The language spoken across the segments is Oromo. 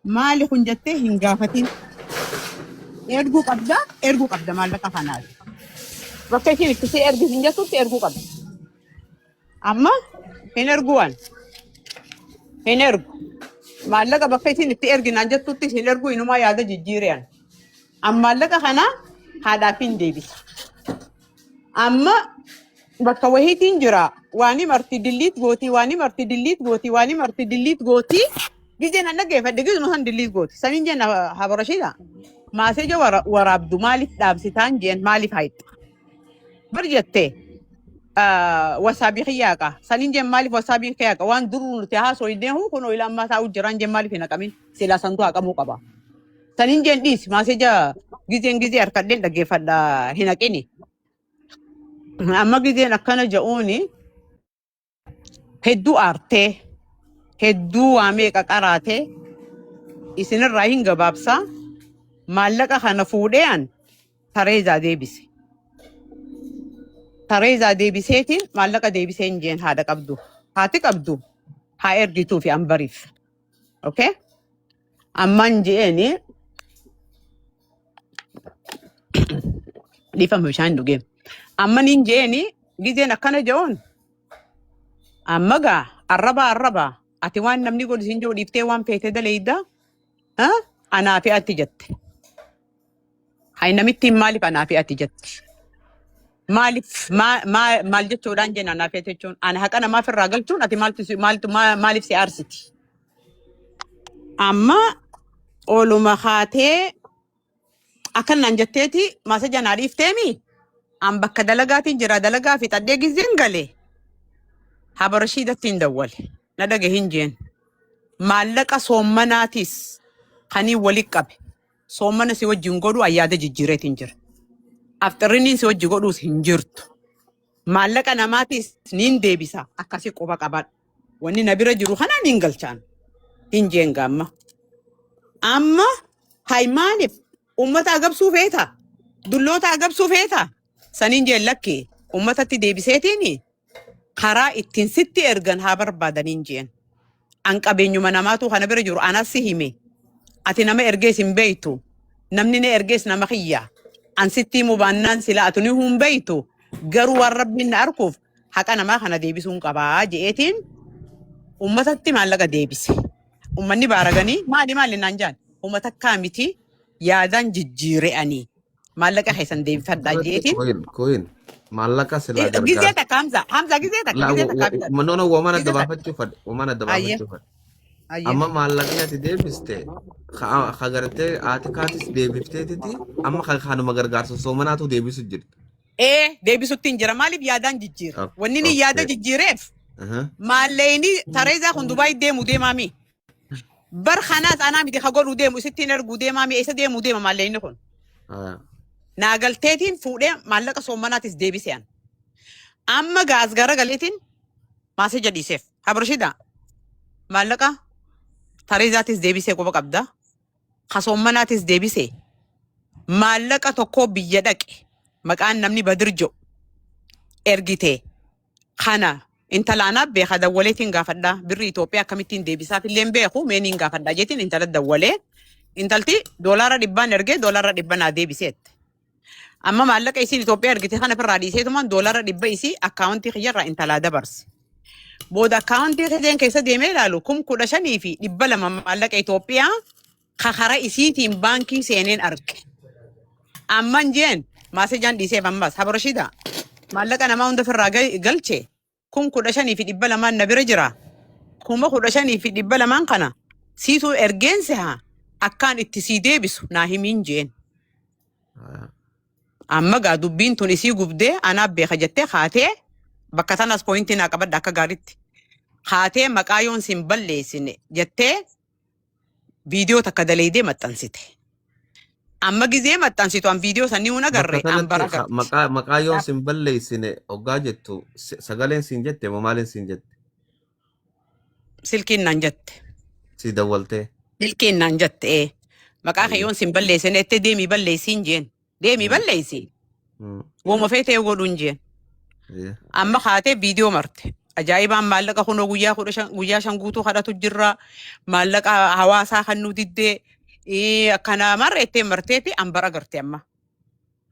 Maali kun jettee hin gaafatin. Erguu qabda, erguu qabda maallaqa kanaaf. Bakka ishiin itti si ergi hin jettutti erguu qabda. Amma hin ergu waan. Hin ergu. Maallaqa bakka ishiin itti ergi naan jettutti hin ergu inumaa yaada jijjiireen. Amma maallaqa kana haadhaaf hin deebisa. Amma bakka wahiitiin jira. Waani marti dilliit gootii, waani marti dilliit gootii, waani marti dilliit gootii. Gizeen an dhaggeeffadhe gizuma san dilliit gooti. Saniin jeen habarashiidha. Maaseja waraabdu maaliif dhaabsitaan jeen maaliif hayxa. Bar jettee wasaabii kiyyaaqa. Saniin jeen maaliif wasaabiin kiyyaaqa. Waan dur nuti haasoo kun ila ammaa taa'u jiraan jeen maaliif hin haqamin. Silaa santuu haqamuu qaba. Saniin jeen dhiisi maaseja gizeen gizee harkadheen dhaggeeffadha hin haqini. Amma gizeen akkana ja'uuni hedduu aartee hedduu waa meeqa qaraatee isinirraa hin gabaabsaa maallaqa kana fuudhee an tareezaa deebise. Tareezaa deebiseetiin maallaqa deebisee hin jeen haadha qabdu. Haati qabdu haa ergituu fi ambariif. Okay? Amman je'eeni dhiifama bishaan dhugee. Amman hin je'eeni gizeen akkana je'uun amma gaa arraba arraba ati waan namni godhu siin jiru dhiiftee waan feete daleeyda anaa fi ati jette. Hay namittiin maaliif anaa fi ati jetti? Maaliif maal jechuudhaan jenna anaa fi ati jechuun ana haqa namaaf irraa galchuun ati maaltu maaltu maaliif si aarsiti? Amma oluma kaatee akkan naan jetteeti maaseja naa dhiifteemi an bakka dalagaatiin jira dalagaa fixadhee gizeen gale habarashiidatti hin dawwale na dhage hin jeen maallaqa soommanaatis kanii wali qabe soommana si wajjin godhu ayyaada jijjiireetiin jira afxirriniin si wajji godhuus hin jirtu maallaqa namaatis niin deebisa akkasi quba qabadhu wanni na bira jiru kanaa niin galchaan hin jeen gaamma amma hay maaliif ummata agabsuu feeta dulloota agabsuu feeta saniin jeen lakki ummatatti deebiseetiin karaa ittiin sitti ergan haa barbaadaniin jeen an qabeenyuma namaatu kana bira jiru anas si hime ati nama ergees hin beeytu namni na ergees nama kiyya an sitti himu baannaan sila ati ni hin beeytu garuu waan rabbiin na arkuuf haqa namaa kana deebisuun qabaa je'eetiin ummatatti maallaqa deebise. Ummanni baaraganii maali maali naan jaan uummata akkaa miti yaadaan jijjiire'anii maallaqa keessan deebifadhaa Irratti je'eetiin. koyin koyin maallaqa silaa Gizee gargaarsa. takka Hamza Hamza gizee takka La gizee takka bitadha. no woman adda Gizee takka. baafachuu fadhe woman adda Ayyee baafachuu fadhe. ayyee. Amma maallaqni ati deebiste ka gartee haati kaatis deebifteetiti amma ka kanuma gargaarsa soomanaatu deebisu jirta. Ee deebisutti hin jira maaliif yaadaan jijjiira wanni ni yaada Okay. jijjiireef Aha. maalleyni tareezaa kun Dubaay deemu deemaami. Bar kanaas anaa miti ka godhuu deemu isittiin erguu deemaami eessa deemuu deema maalleyni kun. Ah. Naa galteetiin fuudhee maallaqa soommanaatis deebise an. Amma gaas gara galeetiin maaseja dhiiseef. Abrashida maallaqa tareezaatis deebisee quba qabda. Ka soommanaatis deebise. Maallaqa tokkoo biyya dhaqe maqaan namni Badir jedhu ergite kana intala anaa beeka dawwaleetiin gaafadha birri Itoophiyaa akkamittiin deebisaaf illee hin beeku meeniin gaafadha jeetiin intala dawwalee intalti $100 ergee $100 naa deebiseette. Amma maallaqa isiin Itoophiyaa ergite kana ofirraa dhiiseetumaan $100 isii akkaawuntii kiyyarraa intalaa dabarse. Booda akkaawuntii kiyyeen keessa deemee ilaalu 15,200 maallaqa Itoophiyaa kakara isiitiin baankii seeneen arge. Amman jeen maasejaan dhiiseef ammas habarashida maallaqa namaa hunda ofirraa galche 15,200 na bira jira. 15,200 kana siituu ergeensi haa akkaan itti sii deebisu naa himiin jeen. Ah. Amma gaa dubbiin tun isii gubdee anaaf beeka jettee kaatee bakka tanas pooyintii naa qabadha akka gaariitti. Kaatee maqaa yoon siin balleessine jettee viidiyoo takka daleeydee maxxansite. Amma gizee maxxansitu an viidiyoo sanii hin Bakka agarre an kanatti bara garte. maqaa yoon sin balleessine hoggaa jettu sagaleen siin jette moo maaliin siin jette? Silkiin naan jette. Si dawwaltee. Silkiin naan jette ee. Maqaa kee Ayyee. yoon sin balleessine ettee deemii balleessiin jeen. Deemii balleessi. Wooma feetee godhuun jeen. Ayyee. Amma kaatee viidiyoo marte. Ajaa'ibaan maallaqa kunoo guyyaa 15, guyyaa 5 guutuu kadhatu jirra. Maallaqa hawaasaa kan nu diddee akkana marreettee marteeti ambara garte amma.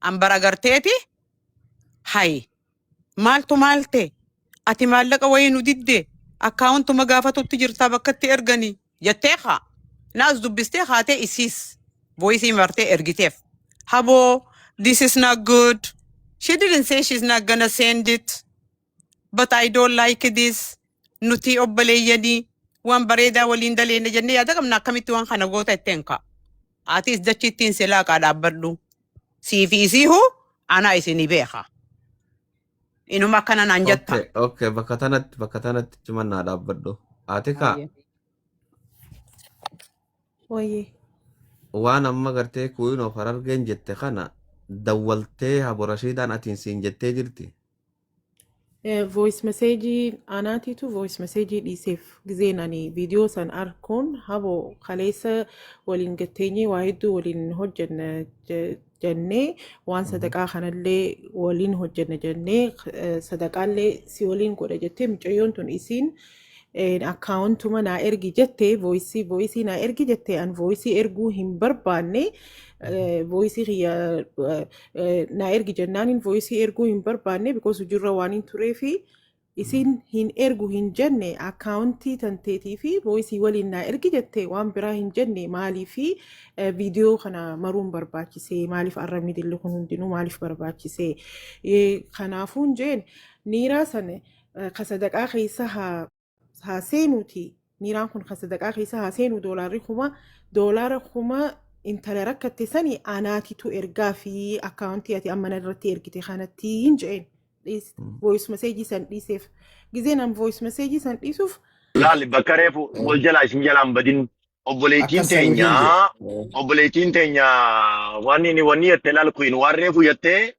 Ambara garteeti hayi maaltu maalte ati maallaqa wayii nu didde akkaawuntuma gaafatutti jirtaa bakkatti erganii jettee kaa naas dubbistee kaatee isiis voice martee ergiteef. Haboo, this is not good. She didn't say she's not gonna send it. But I don't like this. Nuti obboleeyyanii waan bareedaa waliin daleenne jennee yaada qabna, akkamitti waan kana goota itteen ka'a. Atis dachittiin silaa dhaabbadhu. Siifi isiihu ana isinii beeka. Inuma akkana naan jetta. Okay, bakka tanatti cimannaa dhaabbadhu. Ati kaa Wayyee. waan amma gartee Queen of Harargeen jette kana dawwaltee Habo Rashiidaan atiin siin jettee jirti. Voice message anaatiitu voice message dhiiseef. Gizeen ani viidiyoo san arkuun, haboo kaleessa waliin gatteenyee waa hedduu waliin hojjenna jennee, waan sadaqaa kanallee waliin hojjenna jennee, sadaqaallee si waliin godha jettee, mucayyoon tun isiin akkaawuntuma naa ergi jettee, voice naa ergi jettee, an voice erguu hin barbaanne. Voice kiyya naa ergi jennaaniin voice erguu hin barbaanne, because hojiirra waan hin tureefi isiin hin ergu hin jenne. Akkaawuntii tanteetii fi voice waliin naa ergi jette, waan biraa hin jenne. Maaliifi viidiyoo kana maruun barbaachisee? Maaliif arrabni dilli kun hundinuu maaliif barbaachisee? Kanaafuun jeen niiraa sana ka sadaqaa keessa haa seenuuti. Niiraan kun ka sadaqaa keessa haa seenu. Doolaarri 1000, doolaara 1000 intala rakkatte sani anaatitu ergaa fi akkaawuntii ati amma irratti ergite kanatti hin jeen. Voice message san dhiiseef. Gizeen an voice message san dhiisuuf Laali, bakka reefu wal jalaa isin jalaan badin, obboleettiin Akka saniif hin teenya jedhe. obboleettiin teenya waan inni wanni jettee, laal Queen, waan reefu jettee,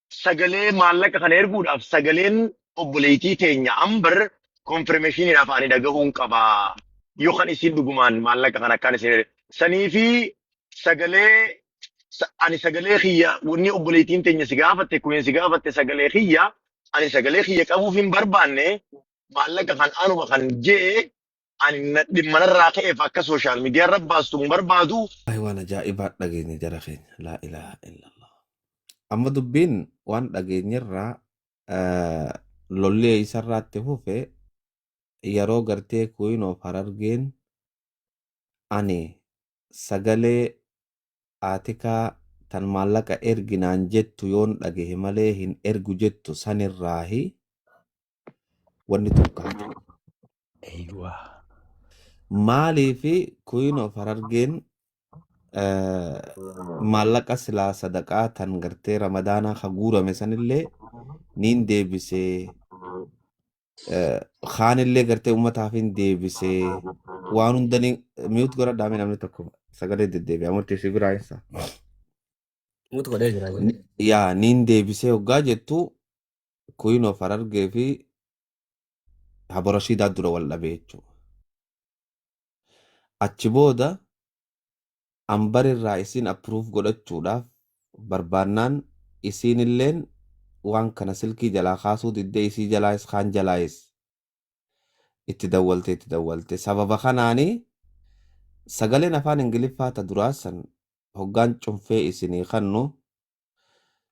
sagalee maallaqa kana erguudhaaf sagaleen obboleettii teenya ambar confirmationiidhaaf ani dhagahuun qaba. Yookaan isin dhugumaan maallaqa kana akkaan isin sanii fi sagalee ani sagalee kiyya, wanni obboleettiin teenya si gaafatte, Queen si gaafatte, sagalee kiyya, ani sagalee kiyya qabuuf hin barbaanne. Maallaqa kan anuma kan jee ani dhimma narraa ka'eef akka social media irra baastu hin barbaadu. Ay, waan ajaa'ibaa dhageenya jara keenya. Laa ilaaha illallah. Amma dubbiin waan dhageenyerraa lolli isarraatti fufe yeroo gartee Queen of Harargeen ani sagalee Aatikaa tan maallaqa erginaan jettu yoon dhagahe malee hin ergu jettu sanirraahi wanni tokkaate. Maaliifi Queen of Harargeen maallaqa silaa sadaqaa tan gartee Ramadaanaa ka guurame sanillee niin deebisee, kaanillee gartee ummataaf hin deebisee, waan hunda ni mute godhadhaa. Namni tokko sagalee deddeebi'a murtii si biraa isa. Mute godhee jira. Yaa, niin deebisee hoggaa jettu Queen of Harargee fi Habo Rashiidaa dura wal dhabee jechuudha. Achi booda ambar irraa isiin approve godhachuudhaaf barbaannaan isiin illeen waan kana silkii jalaa kaasuu diddee, isii jalaayis kaan jalaayis itti dawwalte itti dawwalte. Sababa kanaanii sagaleen afaan Ingiliffaa ta duraa san hoggaan cunfee isinii kannu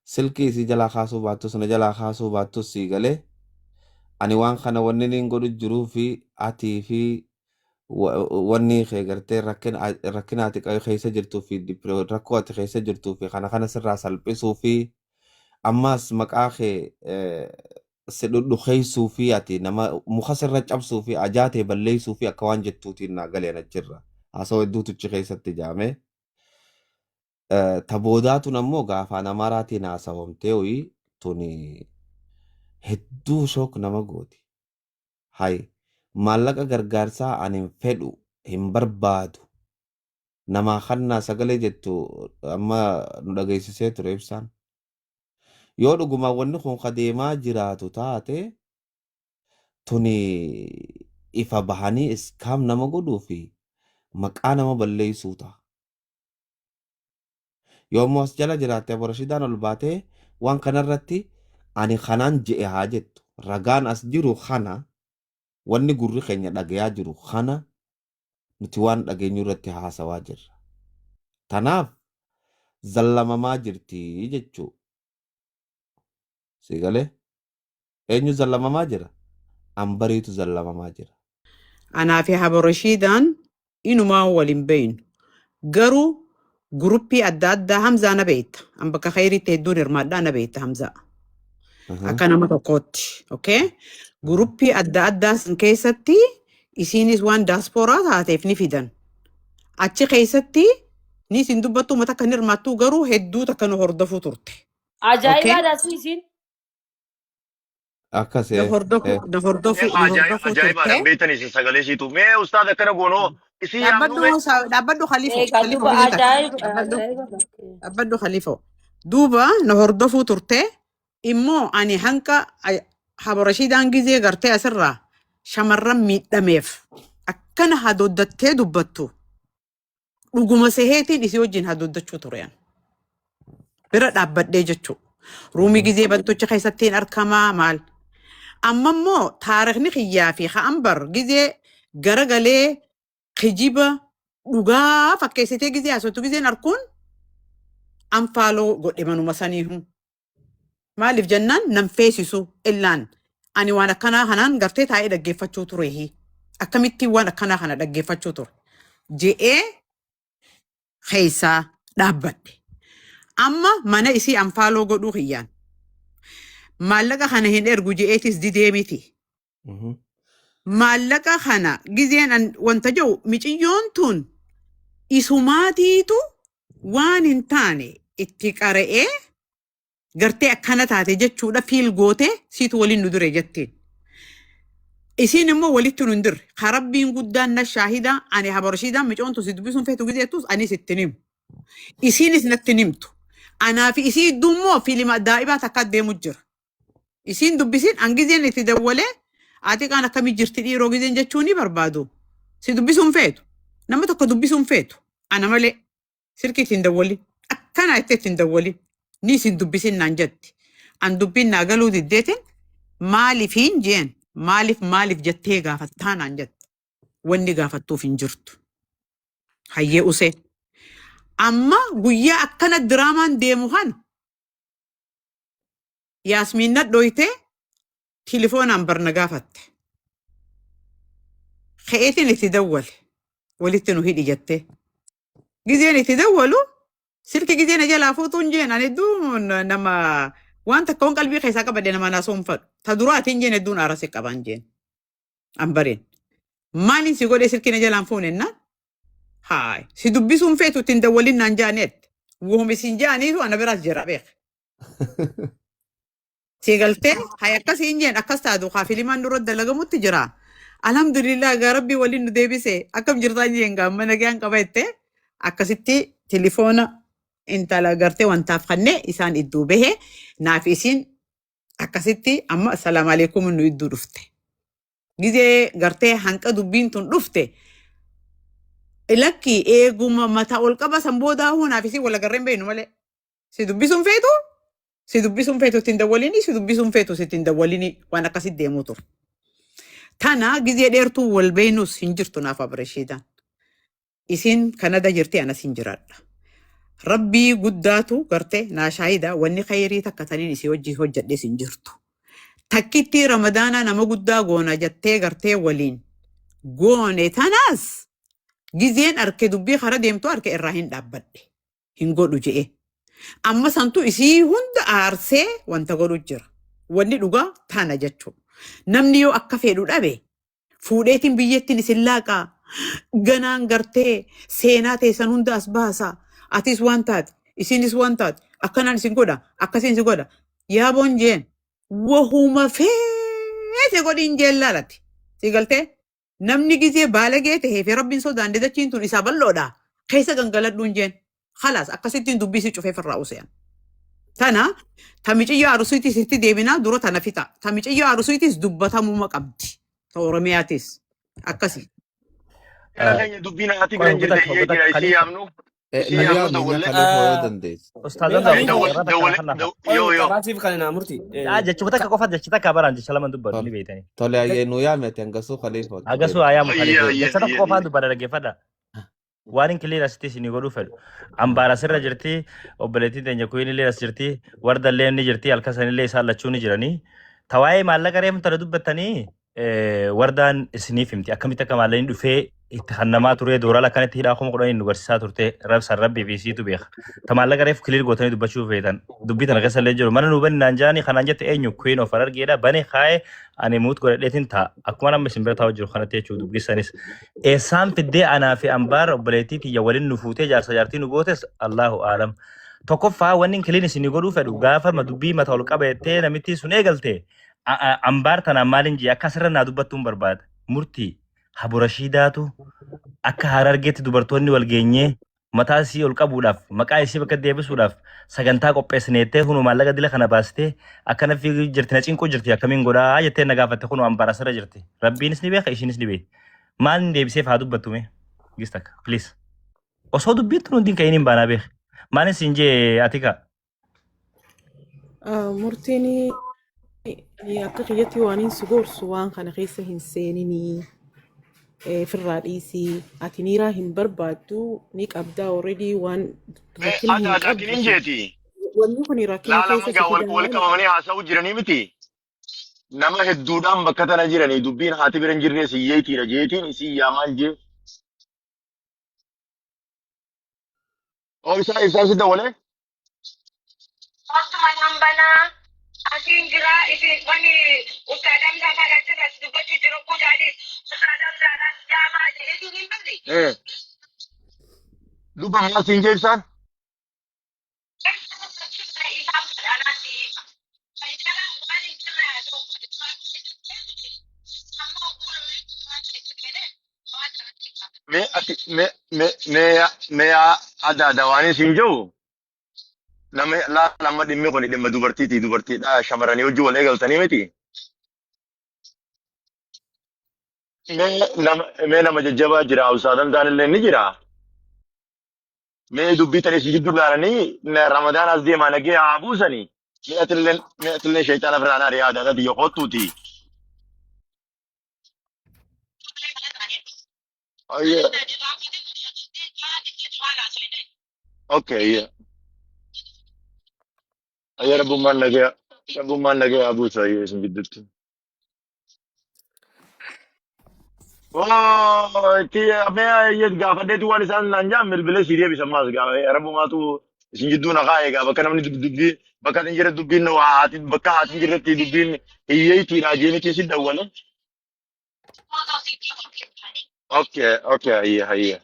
silkii isii jalaa kaasuu baattus na jalaa kaasuu baattus sii galee, ani waan kana wanni niin godhu jiruu fi atii fi wanni kee gartee rakkina ati keessa jirtuu fi rakkoo ati keessa jirtuu fi kana sirraa salphisuu fi ammaas maqaa kee si dhudhukeessuu fi ati nama muka sirra cabsuu fi ajaa ta'e balleessuu fi akka waan jettuutiin naa galeen achirra haasawaa hedduutu achi keessatti jaame. Ta boodaatun ammoo gaafaan Amaaraatiin haasawamtee hoyi tuni hedduu shock nama gooti. Hay, maallaqa gargaarsaa ani hin fedhu, hin barbaadu. Namaa kannaa sagalee jettu amma nu dhageessisee ture ibsaan. Yoo dhugumaan wanni kun ka deemaa jiraatu taate, tuni ifa bahanii scam nama godhuu fi maqaa nama balleessuu ta'a. Yommuu as jala jiraatte Abu Rashidaan ol baatee waan kanarratti ani kanaan je'e haa jettu. Ragaan as jiru kana. Wanni gurri keenya dhagayaa jiru kana nuti waan dhageenyu irratti haasawaa jirra. Tanaaf zallamamaa jirti jechuu. Si galee? Eenyu zallamamaa jira? Ambariitu zallamamaa jira. Anaa fi Habarashiidaan inumaa waliin beeynu. Garuu guruppii adda addaa Hamzaa na beekta. An bakka khayriitti hedduun hirmaadhaa na beekta Hamzaa. Akka nama tokkootti. Okay? Guruppii adda addaa san keessatti isiinis waan daaspooraa taateef ni fidan. Achi keessatti ni isin dubbattu mata kan hirmaattu garuu hedduu takka nu hordofuu turte. Okay? Ajaa'ibaadha si isiin. Akkas Na hordofuu na hordofuu na hordofuu Ajaa'ibaadha turte. beektan isin sagalee siitu. Mee ustaad akkana goonoo isin yaamnu mee. Dhaabbadhu dhaabbadhu Khaliifoo Eegaa Khaliifoo duuba biyya takka ajaa'iba dhaabbadhu ajaa'iba. dhaabbadhu Khaliifoo. Duuba na hordofuu turte immoo ani hanqa Habarashiidaan gizee gartee asirraa shamarran miidhameef akkana hadooddattee dubbattu dhuguma seheetiin isii wajjin hadoddachuu ture an. Bira dhaabbadhee jechuu. Ruumii gizee bantocha keessatti hin arkamaa maal. Amma immoo taarikni kiyyaa fi ha'ambar gizee garagalee kijiba dhugaa fakkeessitee gizee haasoftu gizeen arkuun anfaaloo godhe manuma saniihu. Maaliif jennaan nan feesisu illaan ani waan akkanaa kanaan gartee taa'ee dhaggeeffachuu tureehi. Akkamittiin waan akkanaa kana dhaggeeffachuu ture. Je'ee keessaa dhaabbadhe. Amma mana isii anfaaloo godhuu kiyyaan. Maallaqa kana hin ergu je'eetis didee miti. Maallaqa kana gizeen an wanta jedhu miciyyoon tun isumaatiitu waan hin taane itti qara'ee gartee akkana taate jechuudha fiil goote siitu waliin nu dure jettiin. Isiin immoo walitti nu hin dirre. Ka rabbiin guddaan na shaahida ani habarashiidaan micoontu si dubbisuun feetu gizeettus anis ittiin himu. Isiinis natti hin himtu. Anaa fi isii idduu immoo fiilima daa'ibaa takka deemu jira. Isiin dubbisiin an gizeen itti dawwalee ati kaan akkamii jirti dhiiroo gizeen jechuu ni barbaadu. Si dubbisuun feetu. Nama tokko dubbisuun feetu. Ana malee silkii ittiin dawwalin. Akkana itti ittiin dawwalin. Ni isin dubbisin naan jetti. An dubbiin naa galuu diddeetin maaliifiin jeen maaliif maaliif jettee gaafattaa naan jette. Wanni gaafattuuf hin jirtu. Hayyee usee. Amma guyyaa akkana diraamaan deemu kana Yaasmiin na dhoytee tilifoonaan barna gaafatte. Ka'eetiin itti dawwale. Walitti nu hidhi jettee. Gizeen itti dawwalu silki gizeen na jalaa fuutuun jeen ani hedduu nama waan takka waan qalbii keessaa qabadhe nama naasoo hin fadhu. Ta duraatiin jeen hedduun aarase qabaan jeen. Ambareen. Maaliin si godhee silkii na jalaan fuune naan? Haay. Si dubbisuun feetu ittiin dawwalin naan jaaneet. Woom isin jaaniitu ana biraas jira beek. Si galtee hay akkas hin jeen akkas taatu kaa filimaan dura dalagamutti jira. Alhamdulillah gaa rabbii waliin nu deebise akkam jirtaa jeen gaa amma nagaan qaba jettee akkasitti tilifoona intala gartee wantaaf kannee isaan idduu bahe naaf isiin akkasitti amma assalaamu alaikum nu idduu dhufte. Gizee gartee hanqa dubbiin tun dhufte lakki eeguma mataa ol qaba san boodaa hoo naaf isiin wal agarreen beeknu malee. Si dubbisuun feetu si dubbisuun feetu ittiin dawwalinii si dubbisuun feetu si ittiin dawwalinii waan akkasitti deemuu ture. Tana gizee dheertuu wal beeknus hin jirtu naaf abreshiidhaan. Isiin Kanada jirti anas hin jiraadha. Rabbii guddaatu garte naa shaahida wanni khayrii takka taniin isii hojii hojjedhes hin jirtu. Takkitti ramadaanaa nama guddaa goona jettee gartee waliin goone tanaas gizeen arke dubbii kara deemtu arke irraa hin dhaabbadhe. Hin godhu je'e. Amma santu isii hunda aarsee wanta godhu jira. Wanni dhugaa tana jechuudha. Namni yoo akka fedhu dhabe fuudheetiin biyyattiin isin laaqaa. Ganaan gartee seenaa teessan hunda as baasa. Atis waan taate, isinis waan taate, akkanaan isin godha, akkasiin isin godha. Yaaboon jeen wahuma feete godhiin jeen laalati. Si galtee? Namni gizee baalagee tahee fi rabbiin sodaanne dachiin tun isaa bal'oodha. Keessa gangaladhuun jeen. Khalaas akkasittiin dubbii si cufee firraa useen. Tana ta miciyyoo arusiitis itti deebinaa dura tana fixa. Ta miciyyoo arusiitis dubbatamuma qabdi. Ta Oromiyaatis. Akkasi. Jara keenya dubbiin haati Qoy bira hin obbo jirte Takka iyyee obbo jira Takka isii Khalifa yaamnu. Isii Nu ammoo yaami mee dawwallee Khaliifoo yoo dandeesse. Ustaaz Mee Hamzaa mee Khaliifoo dawwal carraa takka dawwal naa kennaa. yoo qoy yoo carraa siif kan naa murti. Jechuma takka qofa jechi takka baraan jecha lama dubbadhu ni Tole beektanii. tole ayyee nu yaami ati hangasuu Khaliifoo itti Agasuu deebi. ayaamu ayya Khaliifoo. ayya Jecha tokko ayya qofaan dubbadha dhaggeeffadha. Waan hin kiliir asitti isinii godhuu fedhu. Ambaar asirra jirti, obboleettiin teenya kuyin illee as jirti, warda illee ni jirti, halkan sanillee isaan lachuu ni jiranii. Tawaa'ee maallaqa reefu tana dubbattanii wardaan isiniif himti. Akkamitti akka maallaqni dhufee itti hannamaa ture doolaara akkanatti hidhaa 10,000 nu garsiisaa turte rabsan rabbii fi isiitu beeka. Ta maallaqa reefu kiliir gootanii dubbachuu feetan. Dubbii tana keessa illee jiru. Mana nuu bani naan jaanii kanaan jette eenyu Queen of Harargeedha bane kaa'ee ani muut godhadheetiin ta'a. Akkuma amma isin bira taa'u jiru kanatti jechuudha dubbisanis. Eessaan fiddee anaa fi ambaar obboleettii tiyya waliin nu fuutee jaarsa jaartii nu gootes Allahu aalam. Tokkoffaa wanni kiliin isinii godhuu fedhu gaafa dubbii mata ol qabattee namittiin sun eegalte ambaar tanaan maalin jee akka asirra naa dubbattuun barbaada. Murtii haburashiidaatu akka Harargeetti dubartoonni wal geenyee mataa isii ol qabuudhaaf maqaa isii bakka deebisuudhaaf sagantaa qopheessineettee kunoo maallaqa dila kana baastee akkana fiiguu jirti na cinquu jirti akkamiin godhaa jettee na gaafatte kunoo ambaar asirra jirti. Rabbiinis ni beeka ishiinis ni beekti. Maal inni deebiseef haa dubbattu mee? Gis takka please. Osoo dubbiin tun hundi hin ka'iin hin baanaa beeki. Maalin siin jee ati kaa? Murtiin akka kiyyatti waan hin si gorsu waan kana keessa hin seeninii firraa dhiisii ati niiraa hin barbaaddu ni qabdaa already waan Mee rakkina ati hin ati qabdu akkiniin jeeti. wanni kun rakkina Laala keessa si magaa wal fidaa wal qabamanii haasa'uu jiranii miti. Nama hedduudhaan bakka tana jiranii dubbiin haati bira hin jirre siyyeetiidha jeetiin isii yaamaan jee. Oo isaa ibsaan si dawwalee? Akkuma nan banaa asiin jira isin wani ustaad Hamzaa faadha achirra as dubbachuu jiru kutaanis ustaad Hamzaadhaan jaamaa jedheetiin hin barre. Eh. Dubba maal siin jee ibsaan? Mee ati mee mee mee mee adaada waan isin jiru nama laala amma dhimmi kun dhimma dubartiiti dubartiidha shamarranii hojii wal eegaltanii miti. Mee nama mee nama jajjabaa jira Ustaad Hamzaan illee ni jira. Mee dubbii tana isin jidduu laalanii Ramadaan as deemaa nagee haa buusanii. Mee atilleen mee atilleen shayxaana biraan ari'aa adaada biyya kottuuti. Ayya. Okay, yeah. Ayya rabbummaan nagaya rabbummaan nagaya haa buusu ayya isin gidduutti. Oh, itti mee ayya gaafadheetu waan isaan naan jaan bilbilee sii deebisa ammaas gaafa rabbumaatu isin jidduu na kaa'e gaa bakka namni dubbii bakka hin jirre dubbiin waa haati bakka haati hin jirretti dubbiin hiyyeeytiidha jeenitii si dawwale. Okay, okay, ayya ayya.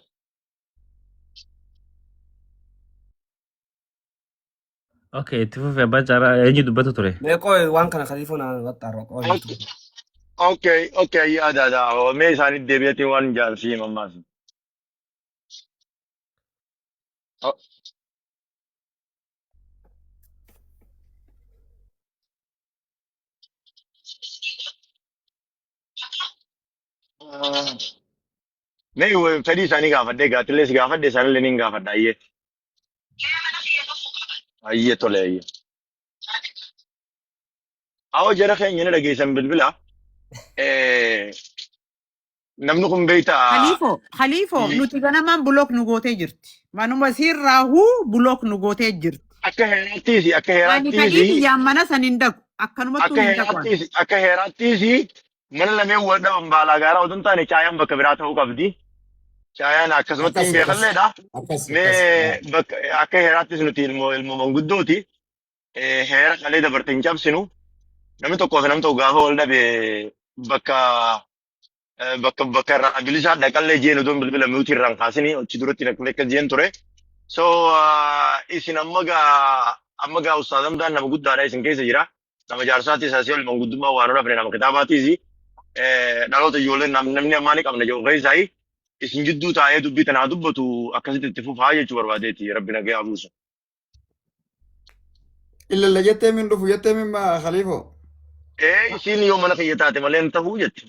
Okay, itti fufi abbaa caalaa eenyu dubbatu ture? Mee qoy waan kana Khaliifoo naan waxxaarra qoy. Okay, okay, okay, ayya adaada. Mee isaanitti deebi'eetiin waan jaan sii mammaas. Mee fedhii isaanii gaafadhee gaatilees gaafadhe isaanillee niin gaafadha ayyee. Ayyee tole ayyee. Awwa jara keenya ni dhageessan bilbila. Namni kun beektaa Khaliifoo, Khaliifoo, nuti ganamaan block nu gootee jirti. Manuma siirraahuu block nu gootee jirti. Akka heeraattiisi akka Ani fedhii heeraattiisi kiyyaan mana san hin dhaqu. Akkanumattuu akka hin dhaqu ani. heeraattiisi akka heeraattiisi mana lameen wal dhaban baalaa gaaraa otoo hin taane caayaan bakka biraa ta'uu qabdi. Caayaan akkasumatti hin Akkas akkas beekalleedha. akkas akkas Mee bakka akka heeraattis nuti ilmoo ilmoo manguddooti. Heera kalee dabarte hin cabsinu. Namni tokkoo fi namni tokko gaafa wal dhabe bakka bakka bakka irraa bilisaa dhaqallee jeen otoon bilbila mute irraan kaasini achi duratti naqlee akkas jeen ture. So isin amma gaa Ustaaz Hamzaan nama guddaadha isin keessa jira. Nama jaarsaatis asii ol manguddummaa waan hin hafne nama kitaabaatiis dhaloota ijoollee namni ammaa ni qabna jedhu keessaa isin jidduu taa'ee dubbii tanaa dubbatu akkasitti itti fufaa jechuu barbaadeeti rabbi nagaa buusu. Illalla jettee min dhufu jettee min Khaliifoo. Ee isiin yoo mana kiyya taate malee hin tahuu jetti.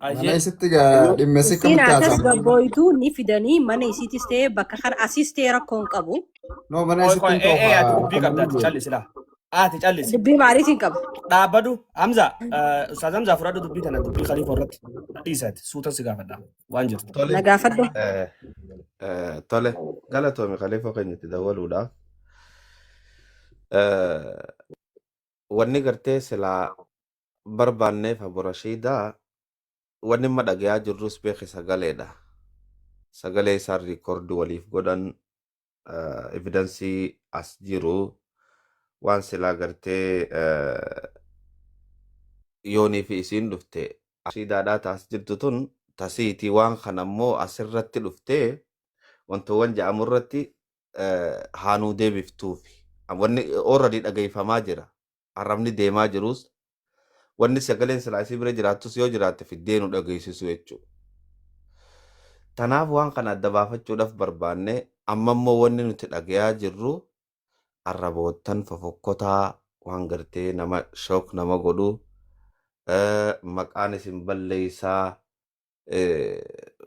Mana Ayyee. isitti gaa dhimma isii Isiin akkamitti haasas haasa'an? gabbooytuu ni fidanii mana isiitis ta'ee bakka kana asiis ta'ee rakkoo hin qabu. No, mana Qoy isitti qoy hin ee ta'u ee ati haa dubbii akka qabda namni ati beeku. callisi laa. Ati callisi. Dubbii maaliitiin qaba? Dhaabbadu Hamza Ustaaz Hamza fudhadhu dubbii tana dubbii Khalifa irratti dhiisaati suutan si gaafadha waan jirtu. Tole. Na gaafadhu. Tole. Galatoomi Khalifa keenyatti dabaluudhaaf. Wanni gartee silaa barbaanneef Abu Rashiidaa wanni amma dhagayaa jirrus beeki sagaleedha. Sagalee isaan riikoordi waliif godhan evidensii as jiru waan silaa gartee yoonii fi isiin dhufte Rashiidaadhaa taas jirtu tun tasiitii waan kana immoo asirratti dhuftee wantoowwan jedhamu irratti haanuu deebiftuufi. Wanni already dhageeffamaa jira. Arrabni deemaa jirus wanni sagaleen silaa isii bira jiraattus yoo jiraatte fiddee nu dhageessisu jechuudha. Tanaaf waan kana adda baafachuudhaaf barbaanne amma immoo wanni nuti dhagayaa jirru arraboottan fofokkotaa waan gartee nama shook nama godhu maqaan isin balleessaa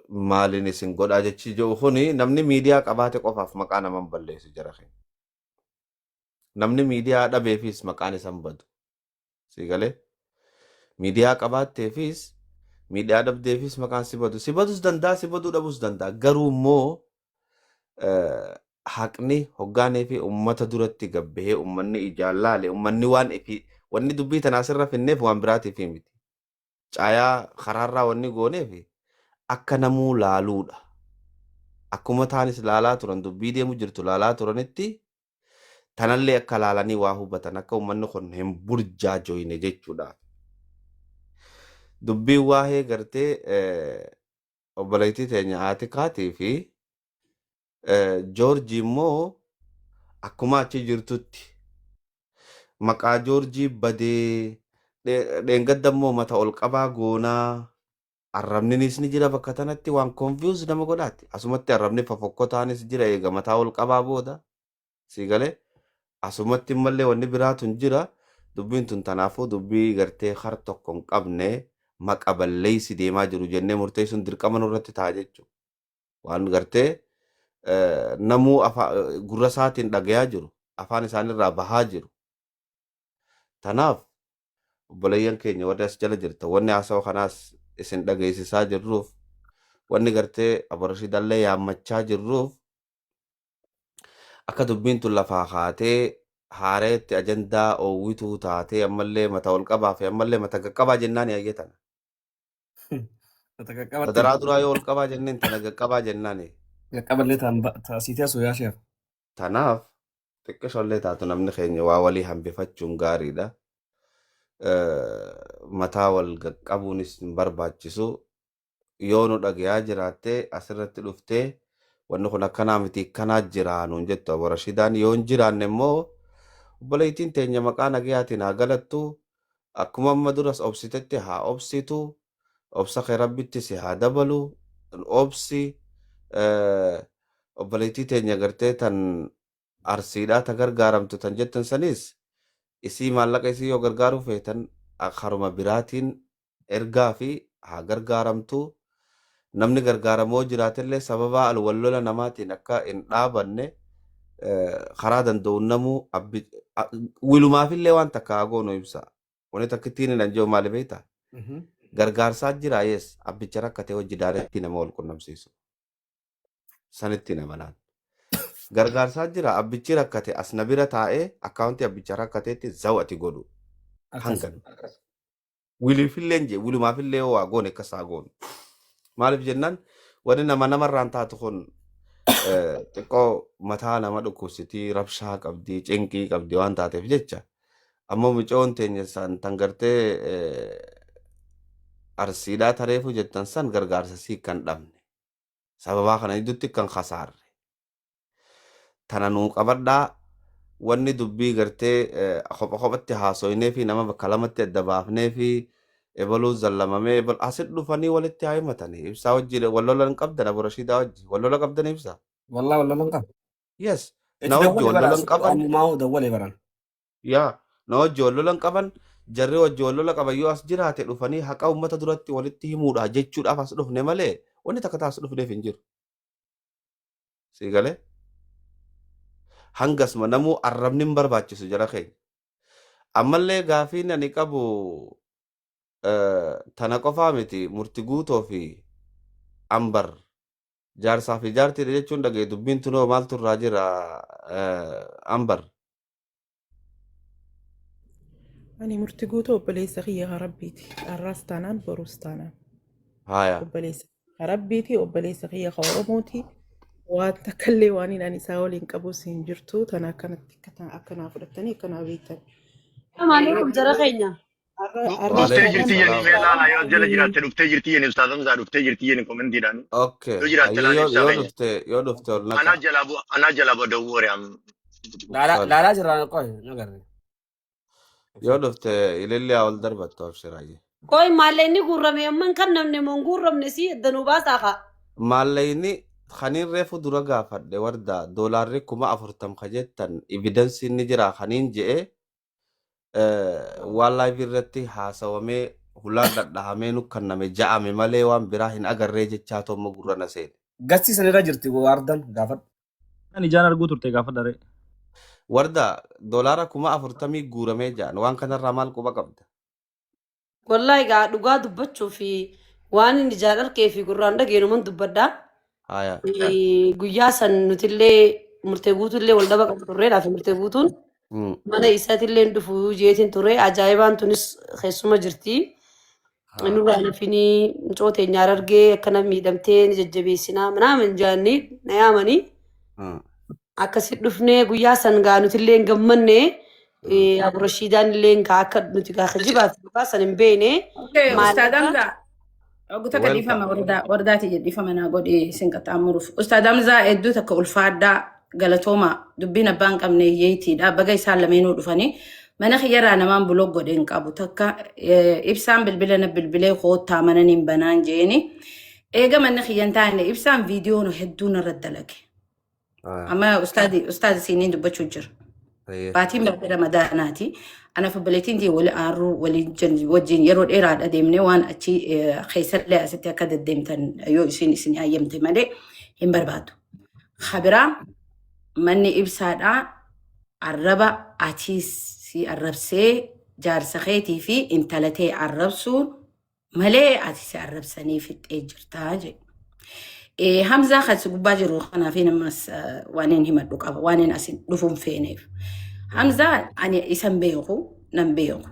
maaliin isin godhaa jechi jedhu kuni namni miidiyaa qabaate qofaaf maqaa nama hin balleessu jara keenya. Namni miidiyaa dhabeefis maqaan isa hin badu. Si galee? Miidiyaa qabaatteefis miidiyaa dhabdeefis maqaan si badu. Si badus danda'a, si baduu dhabus danda'a. Garuu immoo haqni hoggaanii fi uummata duratti gabbahee uummanni ijaan laale uummanni waan ifi wanni dubbii tana asirra finneef waan biraatiif miti. Caayaa karaarraa wanni gooneef akka namuu laaluudha. Akkuma taanis laalaa turan dubbii deemu jirtu laalaa turanitti tanallee akka laalanii waa hubatan akka uummanni kun hin burjaajoyne jechuudha. Dubbiin waa'ee gartee obboleettii teenya Aatikaatii fi Joorjii immoo akkuma achi jirtutti maqaa Joorjii badee dheengadda immoo mata ol qabaa goonaa arrabninis ni jira bakka tanatti waan confuse nama godhaati. Asumatti arrabni fofokkotaanis jira eega mataa ol qabaa booda si galee asumatti mallee wanni biraatu hin jira. Dubbiin tun tanaafuu dubbii gartee har tokko hin qabne maqa balleessi deemaa jiru jennee murteessuun dirqama nurratti ta'a jechuudha. Waan gartee namuu gurra isaatiin dhagayaa jiru afaan isaanirraa bahaa jiru. Tanaaf obboleeyyan keenya warri as jala jirta wanni haasawa kanaas isin dhageessisaa jirruuf wanni gartee Abu Rashiidallee yaammachaa jirruuf akka dubbiin tun lafaa kaatee haareetti ajandaa oowwituu taatee ammallee mata ol qabaa fi ammallee mata qaqqabaa jennaan yaayyee tana. Mata qaqqabatti. Sadaraa duraa yoo ol qabaa jenneen tana qaqqabaa jennaani. Qaqqaballee ta'an taasiitee asoo yaa sheekh. Tanaaf xiqqishollee taatu namni keenya waa walii hambifachuun gaariidha. Mataa wal qaqqabuunis hin barbaachisu. Yoo nu dhagayaa jiraattee asirratti dhuftee wanni kun akkanaa miti akkanaa jira nuun jettu Abu Rashidaan yoo hin jiraanne immoo obboleettiin teenya maqaa nagayaatiin haa galattu akkuma amma duras obsitetti haa obsitu obsa kee rabbitti si haa dabalu obsi obboleettii teenya gartee tan arsiidhaa ta gargaaramtu tan jettan sanis isii maallaqa isii yoo gargaaruu feetan karuma biraatiin ergaa fi haa gargaaramtu namni gargaaramoo jiraatellee sababaa alwallola namaatiin akka hin dhaabanne karaa danda'u namuu wilumaafillee waan takka haa goonu ibsa. Wanni takkittiin hin anjoo maali beektaa? Gargaarsaa jira yes abbicha rakkatee hojii daaretti nama wal qunnamsiisu. Sanitti nama naan. Gargaarsaa jira abbichi rakkate as na bira taa'ee akkaawuntii abbicha rakkateetti zawati godhu. Hangan. Wiliifillee hin jee wilumaafillee waa goone akkas haa goonu. Maaliif jennaan wanni nama namarraan taatu kun xiqqoo mataa nama dhukkubsitii rabshaa qabdi cinqii qabdi waan taateef jecha. Ammoo micoon teenya san tan gartee arsiidhaa tareefu jettan san gargaarsa sii kan dhabne. Sababaa kana gidduutti kan kasaarre. Tana nuu qabadhaa wanni dubbii gartee kopha kophatti haasoynee fi nama bakka lamatti adda baafnee fi ebaluu zallamamee asit dhufanii walitti haa himatanii. Ibsaa wajji wal lola hin qabdan Abu Rashiidaa wajji wal lola qabdan ibsaa. Wallah wal lola hin qabu. Yes. Itti Na wajji dawwale wal bara lola hin qaban. ammumaa dawwale baran. Yaa na wajji wal lola hin qaban. Jarri wajji wal lola qaban yoo as jiraate dhufanii haqa uummata duratti walitti himuudha jechuudhaaf as dhufne malee wanni takka taas dhufneef hin jiru. Sii galee? Hangasuma namuu arrabni hin barbaachisu jara keenya. Ammallee gaafiin ani qabu tana qofaa miti murti guutoo fi ambar jaarsaa fi jaartiidha jechuun dhagaye dubbiin tunoo maaltu irraa jira ambar. Ani murti guutuu obboleessa kiyya ka rabbiiti. Har'aas taanaan boruus taanaan. Haaya. Obboleessa ka rabbiiti obboleessa kiyya ka Oromooti. Waan takkallee waan hin ani isaa waliin qabus hin jirtu. Tana akkanatti akkanaa fudhattanii akkanaa beektan. Maalaikum jara keenya. Har'a Dhuftee har'as jirti taanaan jedhi boruus mee taanaan laala yoo jala ani jiraatte dhuftee jirti jedhi Ustaaz Hamzaa dhuftee jirti jedhi komentiidhaan. Okay. Yoo jiraatte Hayyee laala yoo ibsaa yoo keenya. dhufte yoo dhufte ol Anaa naqa. jalaa bu anaa jalaa bu'a don't worry am. Laalaa Tole. laalaa jirraa qoy na garre. Yoo dhufte ilillee ol darbattu abshiraayyee. Qoy maallaqni guurrame amman kan namni moo hin guurramne si eddanuu baasaa kaa. Maallaqni kaniin reefu dura gaafadhe warda doolaarri 40,000 ka jettan evidensiin ni jira kaniin je'e waan live irratti haasawamee hulaan dhadhahamee nu kanname ja'ame malee waan biraa hin agarree jechaa tomma gurra na seene. Gastii sanirra jirti waardan gaafadhu. Kan ijaan arguu turte gaafa daree. Warda doolaara 40,000 guuramee ja'an waan kanarraa maal quba qabda? Wallahi gaa dhugaa dubbachuu fi waan inni ijaan arkee fi gurraan dhageenuman dubbadha. Haya. Guyyaa san nutillee murtee guutuullee wal dhaba qabu turre laaf murtee guutuun mana isaatillee hin dhufu jeetiin ture ajaa'ibaan tunis keessuma jirti. Nurraa nafinii mucoo teenyaa argee akkana miidhamtee ni jajjabeessinaa minaamin jaanni na yaamanii. Akkasi dhufnee guyyaa san gaa nutillee hin gammanne Abu Rashiidaan illee gaa akka nuti gaa kijibaaf dhugaa san hin beekne Okay, Ustaad maallaqa Hamzaa. Ogu takka Welcome. dhiifama wardaa wardaati jedhi dhiifama naa godhi isin qaxxaamuruuf. Ustaad Hamzaa hedduu takka ulfaadhaa galatooma dubbiin abbaan qabne hiyyeeytiidha. Baga isaan lameenuu dhufanii mana kiyyarraa namaan buloo godhe hin qabu takka ibsaan bilbila na bilbilee koottaa mana niin banaan jeeni. Eega manni kiyya hin taane ibsaan viidiyoon hedduu narra dalage. Amma ustaadi ustaadi siiniin dubbachuu jira. Baatiin baatii Ramadaanaati. Anaaf obboleettiin tiyya wali aarruu waliin wajjin yeroo dheeraadha deemnee waan achi keessallee asitti akka deddeemtan yoo isin isin hayyamte malee hin barbaadu. Kabiraa manni ibsaadhaa arraba atiis si arrabsee jaarsa keetii fi intala tee arrabsuun malee ati si arrabsanii fixxee jirtaa jedhe. Hamzaa kan si gubbaa jiru kanaaf namas waan hin himadhu qaba waan hin asin dhufuun feeneef. Hamzaa ani isan beeku nan beeku.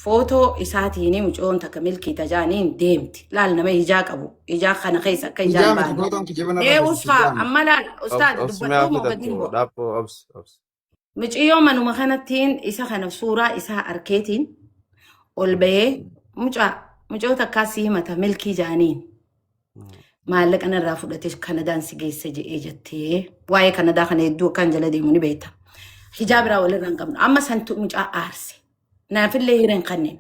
Footoo isaatiin mucoon takka milkii tajaaniin deemti. Laal nama ijaa qabu. Ijaa kana keessa akka ijaan Ijaa miti baane. footoon kijiba narra Ee jirti usfaa ijaa miti. amma laal ustaad Obs mee dubbadhuu moo gadi hin fidattu bu'a. dhaabbo obs obs. Mucayyoo manuma kanattiin isa kana suuraa isaa arkeetiin ol bahee mucaa mucoo takkaa si himata milkii jaaniin maallaqa narraa fudhate Kanadaan si geessa je'ee jettee waa'ee Kanadaa kana hedduu akkaan jala deemu ni beekta. Hijaa biraa walirraa hin qabnu. Amma santu mucaa aarse. Naafillee hira hin kanneen.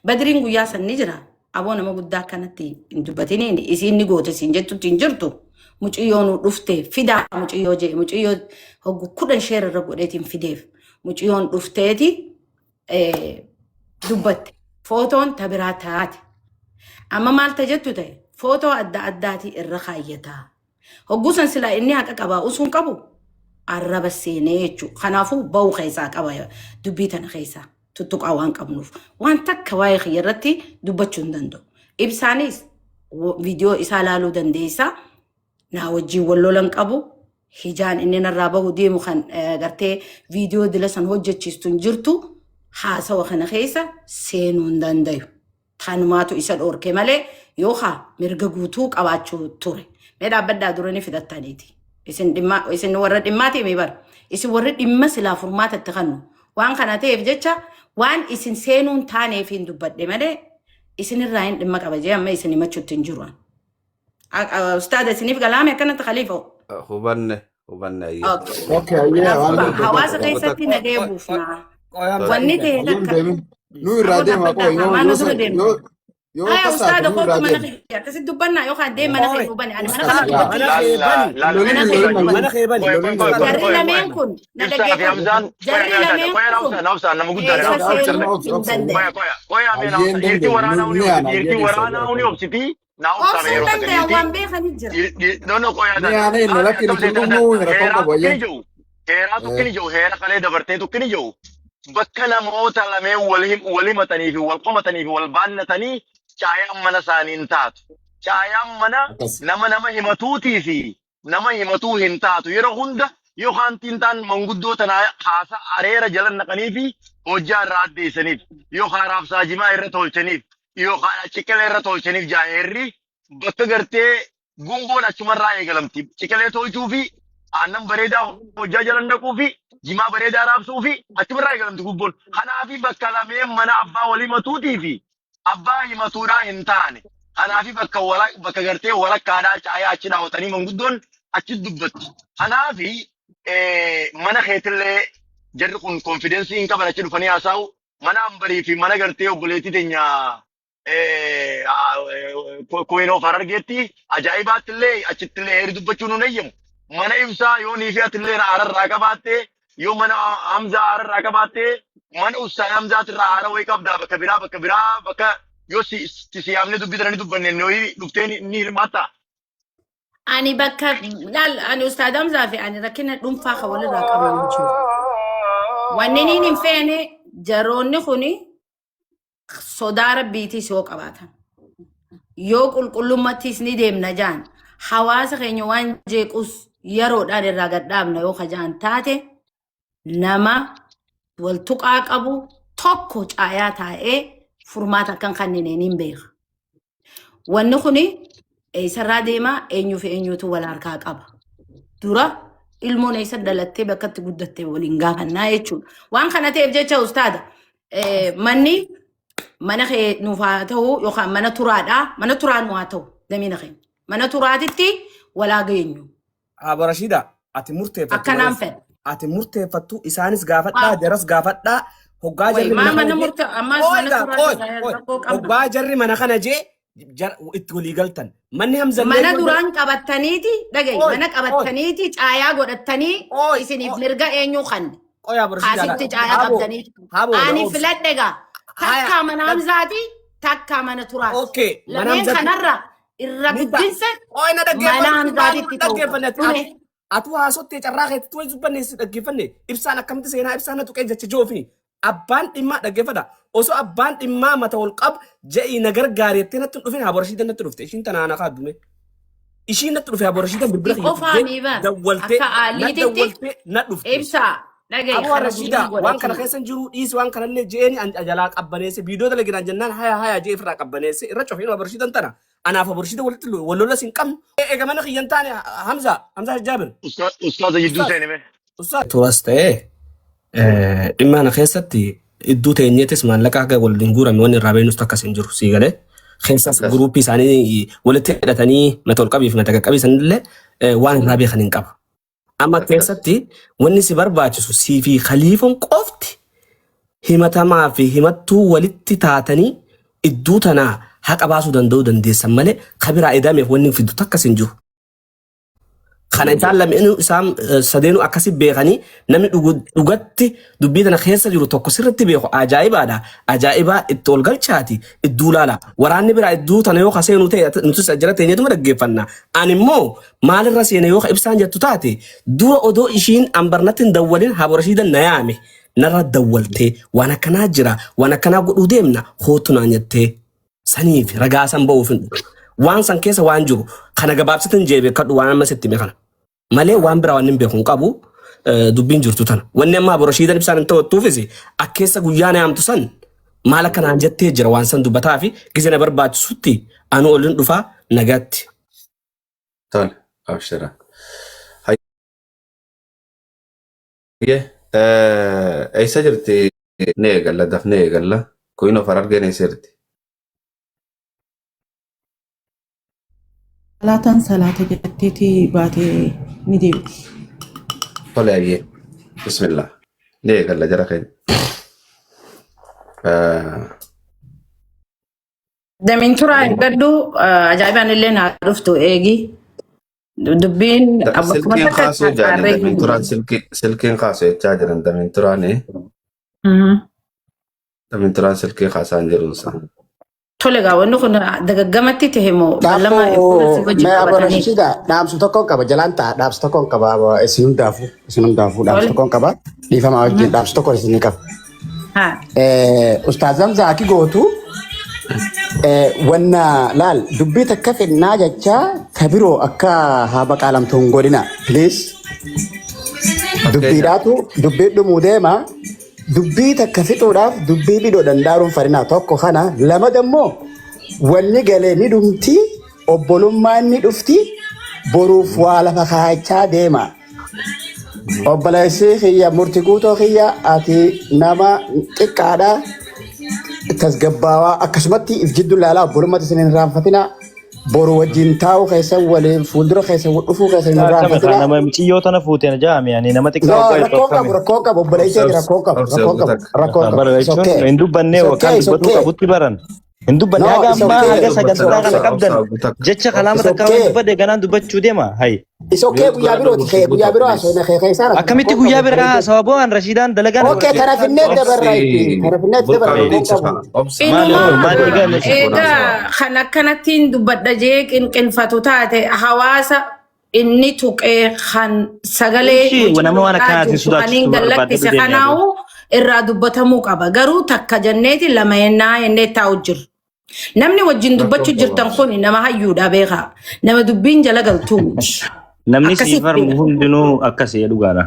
Badriin guyyaa san ni jira. Aboo nama guddaa akkanatti hin dubbatiniin isiin ni goote siin jettutti hin jirtu. Muciyyoo nu dhufte fidaa muciyyoo jee muciyyoo hoggu 10 sheer irra godheetiin fideef. Muciyyoon dhufteeti dubbatte. Footoon ta biraa taate. Amma maal ta jettu ta'e footoo adda addaatii irra kaayyataa. Hogguu san silaa inni haqa qabaa usuun qabu arraba seenee jechuudha. Kanaafuu ba'uu keessaa qaba dubbii tana keessaa tuttuqaa waan qabnuuf. Waan takka waa'ee kiyya irratti dubbachuu hin danda'u. Ibsaanis viidiyoo isaa laaluu dandeessa. Naa wajjin wal lolan qabu. Hijaan inni narraa bahu deemu kan gartee viidiyoo dila san hojjechiistu hin jirtu. Haasawa kana keessa seenuu hin dandayu. Tanumaatu isa dhoorke malee yookaa mirga guutuu qabaachuu ture. Mee dhaabbadhaa dura ni fidattaniiti. Isin dhimma isin warra dhimmaati mee bara. Isin warri dhimma silaa furmaata itti kannu. Waan kana ta'eef jecha waan isin seenuun taaneef hin dubbadhe malee isinirraa hin dhimma qaba jee amma isin himachuutti hin jiru. Ustaada isiniif galaame akkanatti khaliifoo. Hubanne hubanne ayyee. Okay. Okay, ayyee Kanaafuu waan ba- godhe hawaasa tokko. keessatti Qoy nagaya qoy qoy buufnaa. qoy Hamzaa Wanni dhiifama. ta'e Ayyeen takka deemin. Nu irraa aboo deema dhaabbadhaa qoy yoo maana yoo dura san deemtan. yoo Yoo Haya akkas taate ustaada nu kootu irraa mana deemi. kiyya akkasitti dubbannaa yookaan deem mana kee Qoy nuu bane ani mana kana ustaad Yaa. dubbachuu mana hin kee Laal bani. laal Lolin Mana hin kee lolin nuu bane. Mana kee bani. Qoy qoy lolin qoy lolin. qoy Jarri qoy qoy. lameen kun na Ibsaa fi dhaggeeffadhu. Hamzaan qoy Jarri na lameen qoy kun na obsa nama guddaadha na eessa obsa Obsa seenuu obsa hin obsa. danda'an. Qoya qoya qoya mee na Hayyeen obsa dhiirtii dandeenyu waraanaa ni ni obsiti yaana hayyee dhiirtii dhiisa waraanaa jara ni keenya. obsiti na obsa mee Obsuu hin yeroo takka danda'an dhiirtii waan beekanii jira. no no qoya Ni yaana inni laal lakki akkam nuti seeta dhumuu rakkoon heeraa qabu tukkini hayyeen. jiru heeraa tukkini jiru heera kalee dabartee tukkini jiru bakka namoota lameen wal himatanii fi wal qomatanii fi wal baannatanii caayaan mana isaanii hin taatu. Caayaan mana Akkas. nama nama himatuutii fi nama himatuu hin taatu. Yeroo hunda yookaan taan manguddoo tanaa haasa areera jala naqanii fi hojjaa irraa addeessaniif yookaan raabsaa jimaa irra tolchaniif yookaan ciqilee irra tolchaniif jaaherri bakka gartee gungoon achumarraa eegalamti. Ciqilee tolchuu fi aannan bareedaa hojjaa jala naquu fi jimaa bareedaa raabsuu fi achumarraa eegalamti gubboon. Kanaafi bakka lameen mana abbaa walii matuutii fi abbaa himatuudhaa hin taane. Kanaafi bakka bakka gartee walakkaadhaa caayaa achi dhaawwatanii manguddoon achi dubbatti. Kanaafi mana keetillee jarri kun konfidensii hin qaban achi dhufanii haasa'u. Mana ambarii fi mana gartee obboleettii teenya Queen of Harargeetti ajaa'ibaatti illee achitti illee heeri dubbachuu nun eeyyamu. Mana ibsaa yoo nii fi ati illee aararraa qabaatte yoo mana Hamzaa aararraa qabaatte mana Ustaan Hamzaatirraa aara wayii qabdaa bakka biraa bakka biraa bakka yoo si si yaamne dubbitanii dubbanne nooyi dhuftee ni hirmaatta. Ani bakka laal ani ustaad Hamzaa fi ani rakkina dhuunfaa kan walirraa qabnu hin jiru. Wanni inni hin feene jaroonni kuni sodaa rabbiitiis yoo qabaatan yoo qulqullummattis ni deemna jaan hawaasa keenya waan jeequs yeroodhaan irraa gad dhaabna yoo kajaan taate nama wal tuqaa qabu tokko caayaa taa'ee furmaata akkan kanneen hin beeka. Wanni kuni eessarraa deemaa eenyuu fi eenyuutu wal harkaa qaba. Dura ilmoon eessa dhalattee bakka itti guddatte waliin gaafannaa jechuudha. Waan kana ta'eef jecha ustaada manni mana kee nuuf haa ta'u yookaan mana turaadhaa mana turaa nu haa ta'u damiina keenya. Mana turaatitti walaa geenyu. Abo Rashida, ati murteeffattu Akkanaan malee. fedha. Ati murteeffattu isaanis gaafadhaa, jaras gaafadhaa. Hoggaa Wayi jarri maa mana kana mana jee. murte ammas Qoy mana gaa, turaa qoy, irraa qoy. rakkoo qabna. Hoggaa jarri mana kana jee itti walii galtan. Manni Hamzallee Mana yoo duraan qabattaniiti dhaga'i Qoy, mana qoy, qabattaniiti caayaa godhattanii qoy, isiniif qoy. mirga eenyuu kanne. Qoy Abo Rashida Kaasitti caayaa Habo, qabdanii. Habo, na Ani obsi. filadhe gaa Haya, takkaa mana Hamzaati takkaa mana turaati. okay, mana Lameen Hamzatti. kanarra irra Ni ta'a. guddinsa Qoy na mana dhaggeeffadhu, maal Hamzaatitti ta'uu qaba. dhaggeeffanne ati Dhume. ati atu haasottee carraa keetti wayi dubbanne si dhaggeeffanne ibsaan akkamitti seenaa ibsaan na tuqee jecha joofi abbaan dhimmaa dhaggeeffadha osoo abbaan dhimmaa mata ol qab je'ii na gargaari jettee natti hin dhufin haa borashiidan natti dhufte ishiin tanaa na kaaddume ishiin natti dhufe haa borashiidan bilbila Si kiyya qofaa fiddee mi bar dawwaltee akka na aaliititti dawwaltee na dhufte ibsaa dhaga'i Aboo kana Rashiida guutuu waan kana godhatii. keessa hin jiru dhiisi waan kanallee je'eeni an jalaa qabbaneesse viidiyoo dalaginaan jennaan haya haya jee ofirraa qabbaneesse irra cofee nama Rashiidan tana anaaf Abu Rashiida walitti wal lolas hin qabnu. Eega mana kiyya hin taane Hamza Hamza Jaabir. Ustaaza jidduu Ustaaz seenime. Ustaaz. Turas ta'ee dhimma kana keessatti iddoo teenyeetis maallaqa akka waliin guurame wanni irraa beeknus takkas hin jiru sii galee. Keessas Akkas. guruuppii isaanii walitti hidhatanii mata ol qabii fi mata qaqqabii sanillee waan irraa beekan hin qabu. Amma Akkas. keessatti wanni si barbaachisu sii fi khaliifoon qofti himatamaa fi himattuu walitti taatanii idduu tanaa haqa baasuu danda'uu dandeessan malee kabiraa edameef wanni fidu takkas hin jiru. Kana isaan lameenuu isaan sadeenuu akkasi beekanii namni dhugatti dubbii tana keessa jiru tokko sirriitti beeku ajaa'ibaadha. Ajaa'ibaa itti ol galchaati idduu laala. Waraanni biraa idduu tana yoo kaseenuu ta'e nutis jala teenyeetuma dhaggeeffanna. Ani immoo maalirra seene yoo ka ibsaan jettu taate dura odoo ishiin ambarnatti hin dawwalin haborashiidan na yaame narra dawwaltee waan akkanaa jira waan akkanaa godhuu deemna kootu naan jettee saniif ragaa san ba'uuf hin dhufu. Waan san keessa waan jiru kana gabaabsitin jee beekadhu waan amma sitti hime kana. Malee waan biraa waan hin beeku hin qabu dubbiin jirtu tana. Wanni amma haborashiidan ibsaan hin ta'uttuufis akkeessa guyyaa na yaamtu san maal akka naan jettee jira waan san dubbataa fi gizee na barbaachisutti anu olin dhufaa nagaatti. Tole, abshira. Hayyee, eessa jirti? Ni eegalla, dafnee eegalla. Queen of Harargeen eessa jirti? Salaataan salaata jetteeti baatee ni deemti. Tole hayyee. Bismillah. Ni eegalla jara keenya. Damiin turaa eeggadhu ajaa'ibaan illee naa dhuftu eegi. Dubbiin bakkuma Silkiin takka kaasuu jaani qaarree damiin turaan silkiin kaasu jechaa jiran damiin turaani. Damiin turaan silkii kaasaan jiruunsa. Tole gaa wanni kun dagaggamatti tahe moo ballama fuula si Dhaaboo wajjin mee qabatanii. abarashiidha dhaamsu tokkoon qaba jalaan ta'a dhaamsu tokkoon qaba isin hundaafuu isin hundaafuu dhaamsu Tole. tokkoon qaba dhiifamaa wajjin dhaamsu tokkoon isin qaba. Haa. Ustaaz Hamzaa akki gootu wanna laal dubbii takka fidnaa jecha ta biroo akka haa baqaalamtu hin godhina please. Fakkeenyaaf Dubbiidhaatu dubbii dhumuu deema dubbii takka fixuudhaaf dubbii bidoo dandaaruun farinaa tokko kana lama dammoo wanni galee ni dhumti obbolummaan ni dhufti boruuf waa lafa kaayachaa deema. Obboleessi kiyya murti guutoo kiyya ati nama xiqqaadha tasgabbaawaa akkasumatti if jiddu ilaalaa obbolummaatti isin hin irraanfatina boru wajjin taa'uu keessan waliin fuuldura keessan dhufuu keessan hin Akkami kaa irraanfatina. nama miiciyyoo tana fuuteen jaami ani nama xiqqaa No, waggaa jettu rakkoon qabu akkami. rakkoon qabu obboleessi obsa rakkoon qabu obsa rakkoon qabu takka. rakkoon qabu. Bara It's jechuun okay. hin dubbannee It's yookaan okay. It's dubbatuu okay. qabutti baran. Hin dubbanne No, haga it's ammaa okay. haga Dubbatan sagantaa kana obsa qabdan obsa takka. jecha kalaama It's takka waan okay. dubbadde ganaan dubbachuu deema. Hayi. It's okay Mute guyyaa godhadhu birooti murtii kee guyyaa guutuu biroo please. haasofna kee keessaan haasofna Akkamitti rakkoon qabu guyyaa biraa obboleessi. haasawa bo'aan Rashiidaan dalagaan Okay, tana finnee dabarra itti. Obsi Tana finnee dabarra burqaan rakkoon dhiichisa qabu. obsa. Maali Inumaa oolu maal eegaa Murtii egaa haasawa. kan akkanattiin dubbadha jee qinqinfatu taate hawaasa inni tuqee kan sagalee Ishii nama waan mucayyoodhaa akkanaatiin jirtu kan hin sodaachistu barbaadde gallakkise deemi yaaduu. kanaawu irraa dubbatamuu qaba. Garuu takka jenneeti lama yennaa jennee taa'u jiru. Namni wajjin Rakkoon dubbachuu qabu jirtan obsa. kun nama hayyuudha beekaa. Nama dubbiin jala galtuu miti. Namni sii Akkasitti farmu beeka. hundinuu akkasii dhugaadha.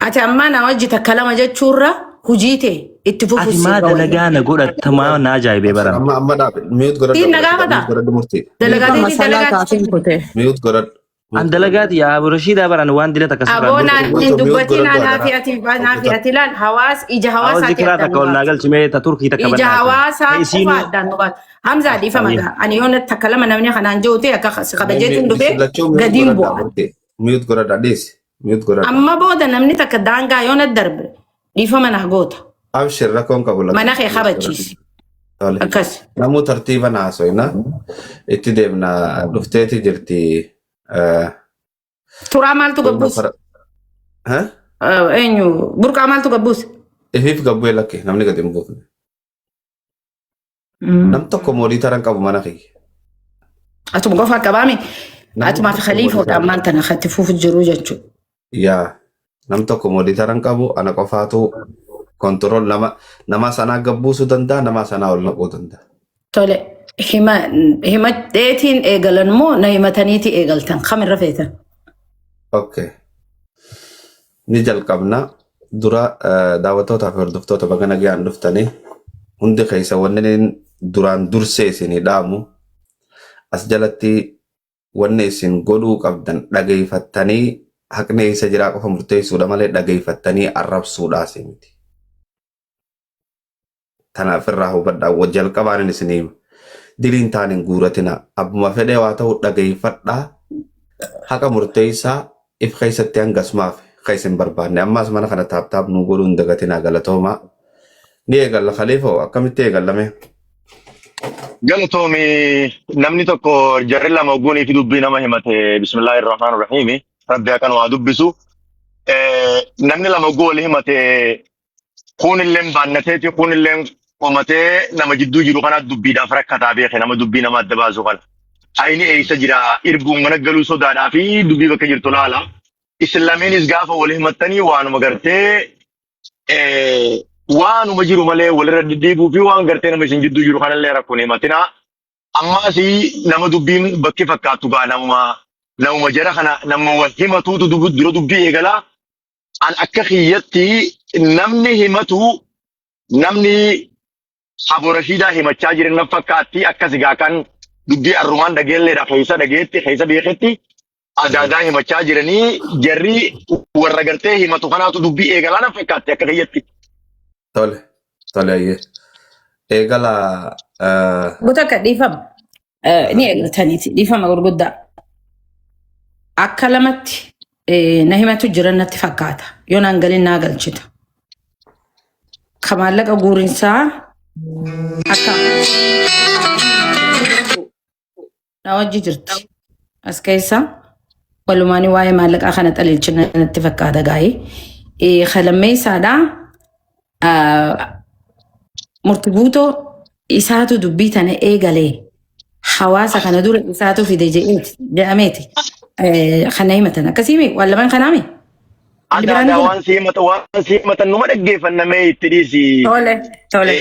Ati ammaa na wajji takka lama jechuurra hujii tee itti Ati fufuus maa sirra wayya. dalagaa na godhatta maa na ajaa'ibee Obsa baran. amma amma dhaabe mute godhadhu Siin na obboleessa gaafata. mute godhadhu murtii. Mute Dalagaa Dhiifama teetii salaa dalagaa taatiin kute. mute godhadhu An mute godhadhu. dalagaati yaa Rashiidaa baran waan dila takka sirraan Aboo naan dubbatu. hin Mute mute dubbatin godhadhu anaa fi adaraa. ati anaa Obbo fi ati laal hawaas ija Hawaas hawaasaati zikiraa addaan takka nu ol naa baata. galchi mee ta Turkii takka Ija bannaati. hawaasaa Ta qofa isiinuu addaan nu baata. Hamzaa dhiifama Ayyee. gaa. Ani yoon takka lama namni kanaan jiru ta'e akka si kabajeetiin dhufee Isin lachuu mute gadiin godhadhaa bu'a. murtii. Mute godhadhaa dhiisi. Mute godhadhaa. Amma booda namni takka daangaa yoon darbe dhiifama naa goota. Abshir rakkoon qabu lakki. Mana kee Mute godhadhu. kabachiisi. Tole. Akkas. Namuu tartiiba naasoyna itti deemna dhufteeti jirti. Turaa maaltu Ilma gabbuuse? fara. Ha? Eenyu burqaa maaltu gabbuuse? Ifiif gabbee lakki namni gadi hin buufne. Nam tokko moodii taran qabu mana kiyya. Atuma qofaa qabaame Namni atumaa fi tokko moodii khaliifoodha taran ammaan qabu. tana katti fuufu jiru jechuudha. Yaa nam tokko moodii taran qabu ana qofaatu kontirool nama nama sanaa gabbuusuu danda'a nama sanaa ol naquu danda'a. Tole hima himadheetiin eegalan moo na himataniiti eegaltan kamirra feetan? Okay. Ni jalqabna. Dura daawwattootaa fi hordoftoota baga nagaan dhuftanii hundi keessa wanni inni duraan dursee isinii dhaamu as jalatti wanni isin godhuu qabdan dhageeffattanii haqni eessa jiraa qofa murteessuudha malee dhageeffattanii arrabsuudhaas miti. Tanaaf irraa hubadhaa wa jalqabaan inni isinii hima. Diliin taan hin guuratina. Abbuma fedhee waa ta'u dhageeffadhaa haqa murteessaa if keessatti hangasmaaf kan isin barbaanne. Ammaas mana kana taap taap nuu godhuu hin dagatinaa galatoomaa. Ni eegalla Khaliifoo akkamitti eegallame? Galatoomi namni tokko jarri lama ogguunii fi dubbii nama himate bismillaahi rahmaan rahiimi rabbi akkan waa dubbisu. Namni lama ogguu wal himate kuunilleen baannateeti kuunilleen qomatee nama jidduu jiru kanaat dubbiidhaaf rakkataa beeke nama dubbii nama adda baasu kana. Ayni eessa jira irbuun mana galuu sodaadhaa fi dubbii bakka jirtu laala. Isin lameenis gaafa wal himattanii waanuma gartee waanuma jiru malee walirra diddiiguu fi waan gartee nama isin jidduu jiru kanallee rakkoon himatinaa. Ammaas nama dubbiin bakki fakkaattu gaa namuma namuma jara kana nama wal himatuutu dura dubbii eegalaa. An akka kiyyatti namni himatu namni Abo Rashiidaa himachaa jiran na fakkaatti akkas egaa kan dubbii arrumaan dhageelleedha keessa dhageetti keessa beeketti adaadaa himachaa jiranii jarri warra gartee himatu kanaatu dubbii eegalaa na fakkaatti akka kiyyatti. Tole tole ayyee. Eegala Goota akka dhiifama. Ni eegaltaniiti dhiifama gurguddaa. Akka lamatti na himatu jiran natti fakkaata. Yoo naan galin naa galchita. Ka maallaqa guurinsaa Akka na wajji jirti. As keessa walumaanii waa'ee maallaqaa kana xaleelchina natti fakkaata gaa'ee. Kalammeessaadha. Murti guutoo isaatu dubbii tana eegalee hawaasa kana dura isaatu fide je'eeti jedhameeti. Kana himatan akkasii waan lamaan kanaami. Wanni Adda biraan ni addaa jira. waan si himatan waan si himatan numa dhaggeeffanna mee itti dhiisi. Tole tole.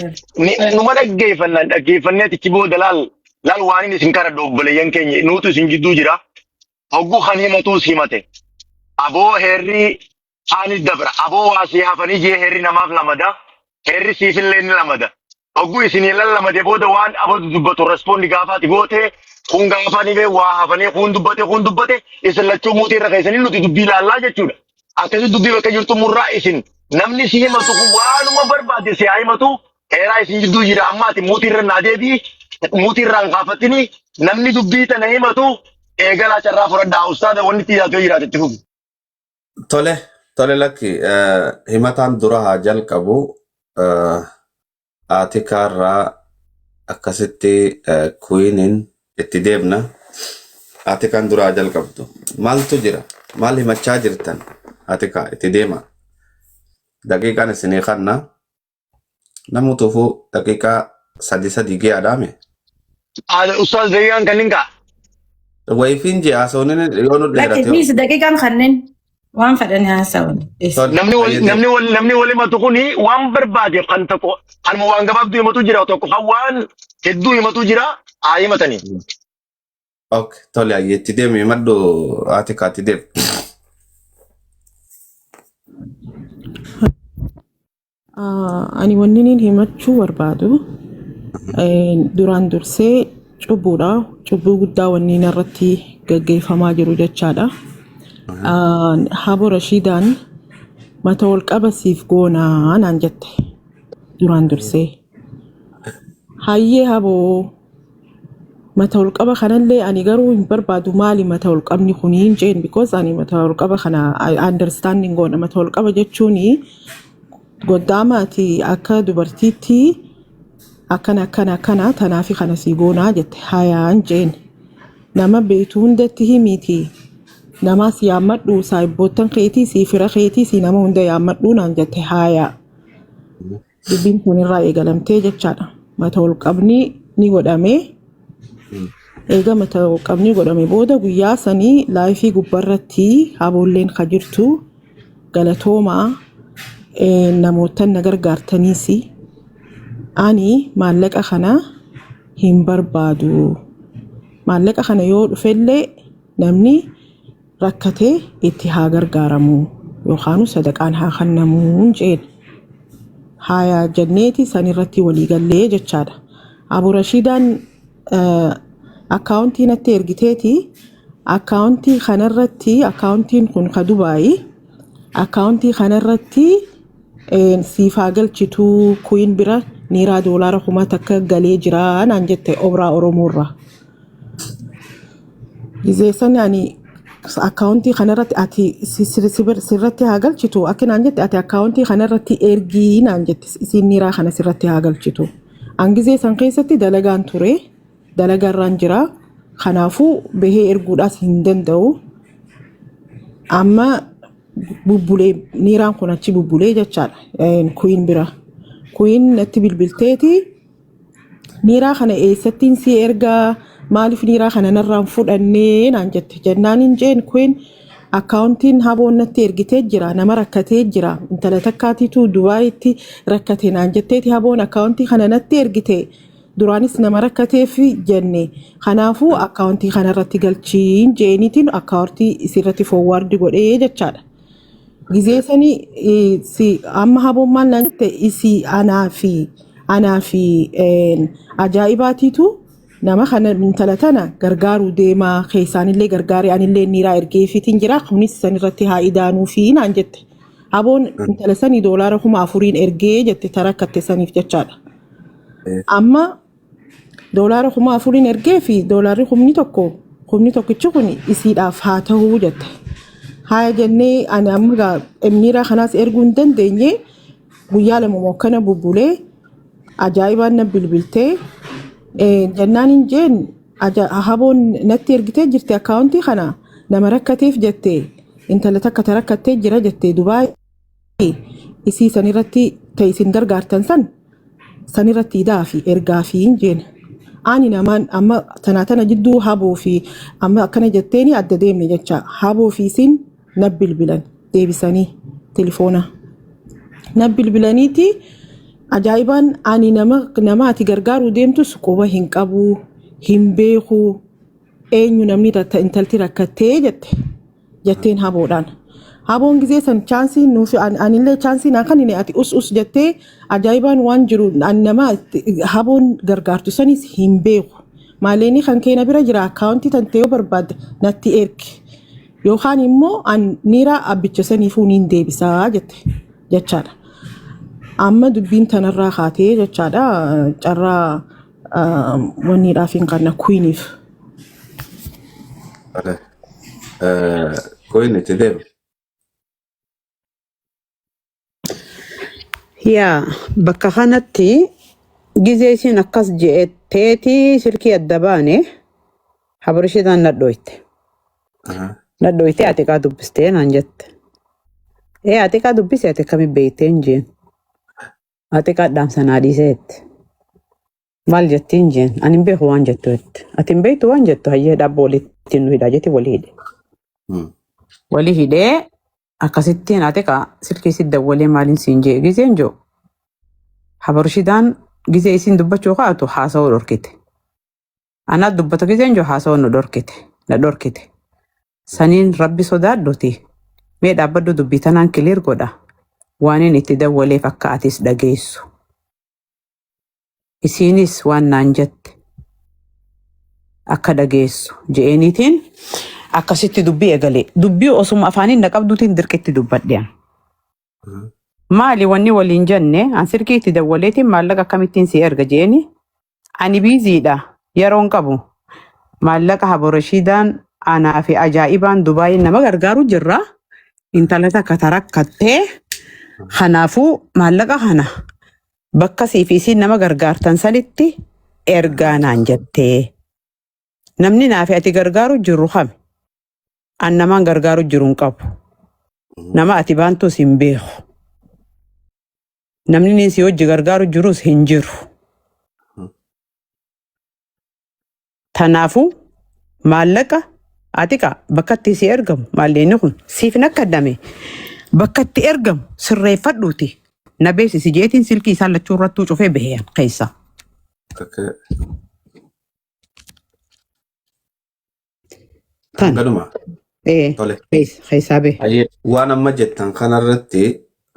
Numa dhaggeeffanna dhaggeeffannee atichi booda laal laal waan inni isin kadhadhu obboleeyyan keenya nuutu isin jidduu jira. Hogguu kan himatuus himate. Aboo heerri Anis dabra. Aboo waa sii hafanii jee heerri namaaf lamada. Heerri siifillee ni lamada. Hogguu isinii lallamade booda waan aboo dubbatu respoondi gaafaati goote kun gaafa ni bee waa hafanii kun dubbate kun dubbate isin lachuu muutii irra keessanii nuti dubbii laallaa jechuudha. Akkasi dubbii bakka jirtu murraa isin namni si himatu kun waanuma barbaade si haa himatu heeraa isin jidduu jira amma ati muutii irra naa deebii muutii irraa hin kaafatini namni dubbii tana himatu eegalaa carraa fudhadhaa ustaada wanni itti yaadu jiraate itti fufi. Tole, tole lakki himataan dura haa jalqabu. Atikaarraa akkasitti kuyiiniin itti deemna. Atikaan dura haa jalqabdu. Maaltu jira? Maal himachaa jirtan? Atikaa itti deema. Daqiiqaan isinii kanna. Namutuufuu daqiiqaa sadi sadi ge'aadhaame. Ustaaz Zayyaan kan hin ka'a. Wayifiin ji'a haasawni yoo nu Lakki dheerate hoo. dhiisi daqiiqaan kanneen waan fedhan haasawan. Dhiisi. Tole Namni wal fayyadee. namni wal namni wal himatu kuni waan barbaade kan tokko kanuma waan gabaabduu himatu jira tokko kan waan hedduu himatu jira haa himatanii. Ok tole ayyeetti deemi himadhu haati kaati deemi. Ani wanni niin himachuu barbaadu duraan dursee cubbuudha. Cubbuu guddaa wanni narratti gaggeeffamaa jiru jechaadha. Habo Rashiidaan mata wal qaba siif goonaa naan jette duraan dursee. Hayyee haboo mata ol qaba kanallee ani garuu hin barbaadu maali mata ol qabni kuni hin jeen because ani mata ol qaba kana I understanding goona mata ol qaba jechuuni goddaamaati akka dubartiitti akkana akkana akkana tanaafi kana sii goonaa jette hayaan jeen nama beektu hundatti himiiti namaas yaammadhu saayibboottan keetii sii fira keetii sii nama hunda yaammadhu naan jette hayaa. Dubbiin kun irraa eegalamtee jechaadha. Mata ol qabni ni godhame. Eega mata ol qabni godhame booda guyyaa sanii laayifii gubbarratti haboolleen ka jirtu galatoomaa namootan na gargaartaniis ani maallaqa kana hin barbaadu. Maallaqa kana yoo dhufellee namni rakkate itti haa gargaaramu yookaanu sadaqaan haa kannamuun jeen. Haaya jenneeti san irratti walii gallee jechaadha. Abu Rashiidaan akkaawuntii natti ergiteeti akkaawuntii kanarratti akkaawuntiin kun ka Dubaayi akkaawuntii kanarratti siif haa galchituu kuyin bira niiraa doolaara 1000 galee jira naan jette obraa Oromoorraa. Gizee san ani akkaawuntii kanarratti ati sirratti haa galchitu akka naan jette ati akkaawuntii kanarratti ergii naan jette isiin niiraa kana sirratti haa galchitu. An gizee san keessatti dalagaan ture dalagarraan jira kanaafuu bahee erguudhaas hin danda'u. Amma bubbulee niiraan kun achi bubbulee jechaadha kuyin bira. Kuyin natti bilbilteeti Niiraa kana eessattiin si ergaa maaliif niiraa kana narraan fudhannee naan jette jennaan hin jeen kun akkaawuntiin haboon natti ergitee jira nama rakkatee jira intala takkaatiitu Dubaayitti rakkate naan jetteeti haboon akkaawuntii kana natti ergite duraanis nama rakkateef jenne kanaafuu akkaawuntii kanarratti galchiin jeeniitiin akkaawuntii isirratti foowwaardi godhee jechaadha. Gizee sani si amma haboon maal naan jette isi anaa fi anaa fi ajaa'ibaatiitu nama kana intala tana gargaaruu deemaa keessaanillee gargaaree anillee niiraa ergeefiitiin jira kunis san irratti haa idaanuu fi naan jette. Haboon intala sanii doolaara 4000n ergee jette ta rakkatte saniif jechaadha. Amma Doolaara 4000n ergee fi doolaarri 1000 kumni tokkichi kun isiidhaaf haa ta'uu jette. Haaya jennee ani amma gaa miira kanaas erguu hin dandeenye guyyaa lama akkana bubbulee Ajaa'ibaan na bilbiltee jennaan hin jeen haboon natti ergitee jirti akkaawuntii kana nama rakkateef jette intala takka ta rakkattee jira jette Dubaay isii sanirratti ta'e isin gargaartan san sanirratti idaa fi ergaa fi hin jeen. Ani namaan amma tanaa tana jidduu haboo fi amma akkana jetteeni adda deemne jecha haboo fi isin na bilbilan deebisanii telefoona. Na bilbilaniiti ajaa'ibaan ani nama nama ati gargaaruu deemtus quba hin qabu hin beeku eenyu namni intalti rakkattee jette jetteen haboodhaan. Haboon gizee san chaansii nuuf anillee chaansii naa kan ati us us jettee ajaa'ibaan waan jiru an nama haboon gargaartu sanis hin beeku. Maalleenii kan keenya bira jira akkaawuntii tantee yoo barbaadde natti ergi. Yookaan immoo an niira abbicha saniifuu niin deebisaa jette jechaadha. Amma dubbiin tanarraa kaatee jechaadha carraa wanniidhaaf hin kanna kuiniif. Tole. Queen itti deema. Yaa bakka kanatti gizee isin akkas je'etteeti silkii adda baane habrishiidhaan nadhooyte. Nadhooyte ati qaa dubbistee naan jette. Ee ati qaa dubbise ati akkami beektee hin jeen. Ati qaa dhaamsa naa dhiiseetti. Maal jettiin hin jeen. Ani hin beeku waan jettu jette. Ati hin beektu waan jettu hayyee dhaabba walitti nu hidhaa jetti walii hidhe. Walii hidhee akkasittiin ati qaa silkii si dawwalee maaliin siin jee gizeen jiru. Habarshidaan gizee isin dubbachuu kaatu haasawuu dhorkite. Anaa dubbata gizeen jiru haasawuu nu dhorkite. Na dhorkite. Saniin rabbi sodaadhuti. Mee dhaabbadhu dubbii tanaan kiliir godha. Waan inni itti dawwaleef akka atis dhageessu. Isiinis waan naan jette akka dhageessu je'eeniitiin akkasitti dubbii eegale. Dubbii osuma afaaniin na qabduutiin dirqitti dubbadhe. Maali wanni waliin jenne an silkii itti dawwaleetiin maallaqa akkamittiin si erga je'eeni ani biiziidha yeroon qabu maallaqa haborashiidaan anaa fi ajaa'ibaan Dubaayin nama gargaaru jirra. Intala takka tarakkattee kanaafuu maallaqa kana bakka siif isiin nama gargaartan sanitti ergaa naan jettee. Namni naa fi ati gargaaru jirru kami? An namaan gargaaru jiru hin qabu. Nama ati baantus hin beeku. Namni niin si hojii gargaaru jirus hin jiru. Tanaafuu maallaqa ati qa bakka itti si ergamu maallaqni kun siif nakkadame bakka itti ergamu sirreeffadhuuti. Na beeksisi jeetiin silkii isaan lachuu irrattuu cufee baheen keessa. Okay. Tan Hanganuma. ee Tole. keessaa bahe. Ayyee. Waan amma jettan kanarratti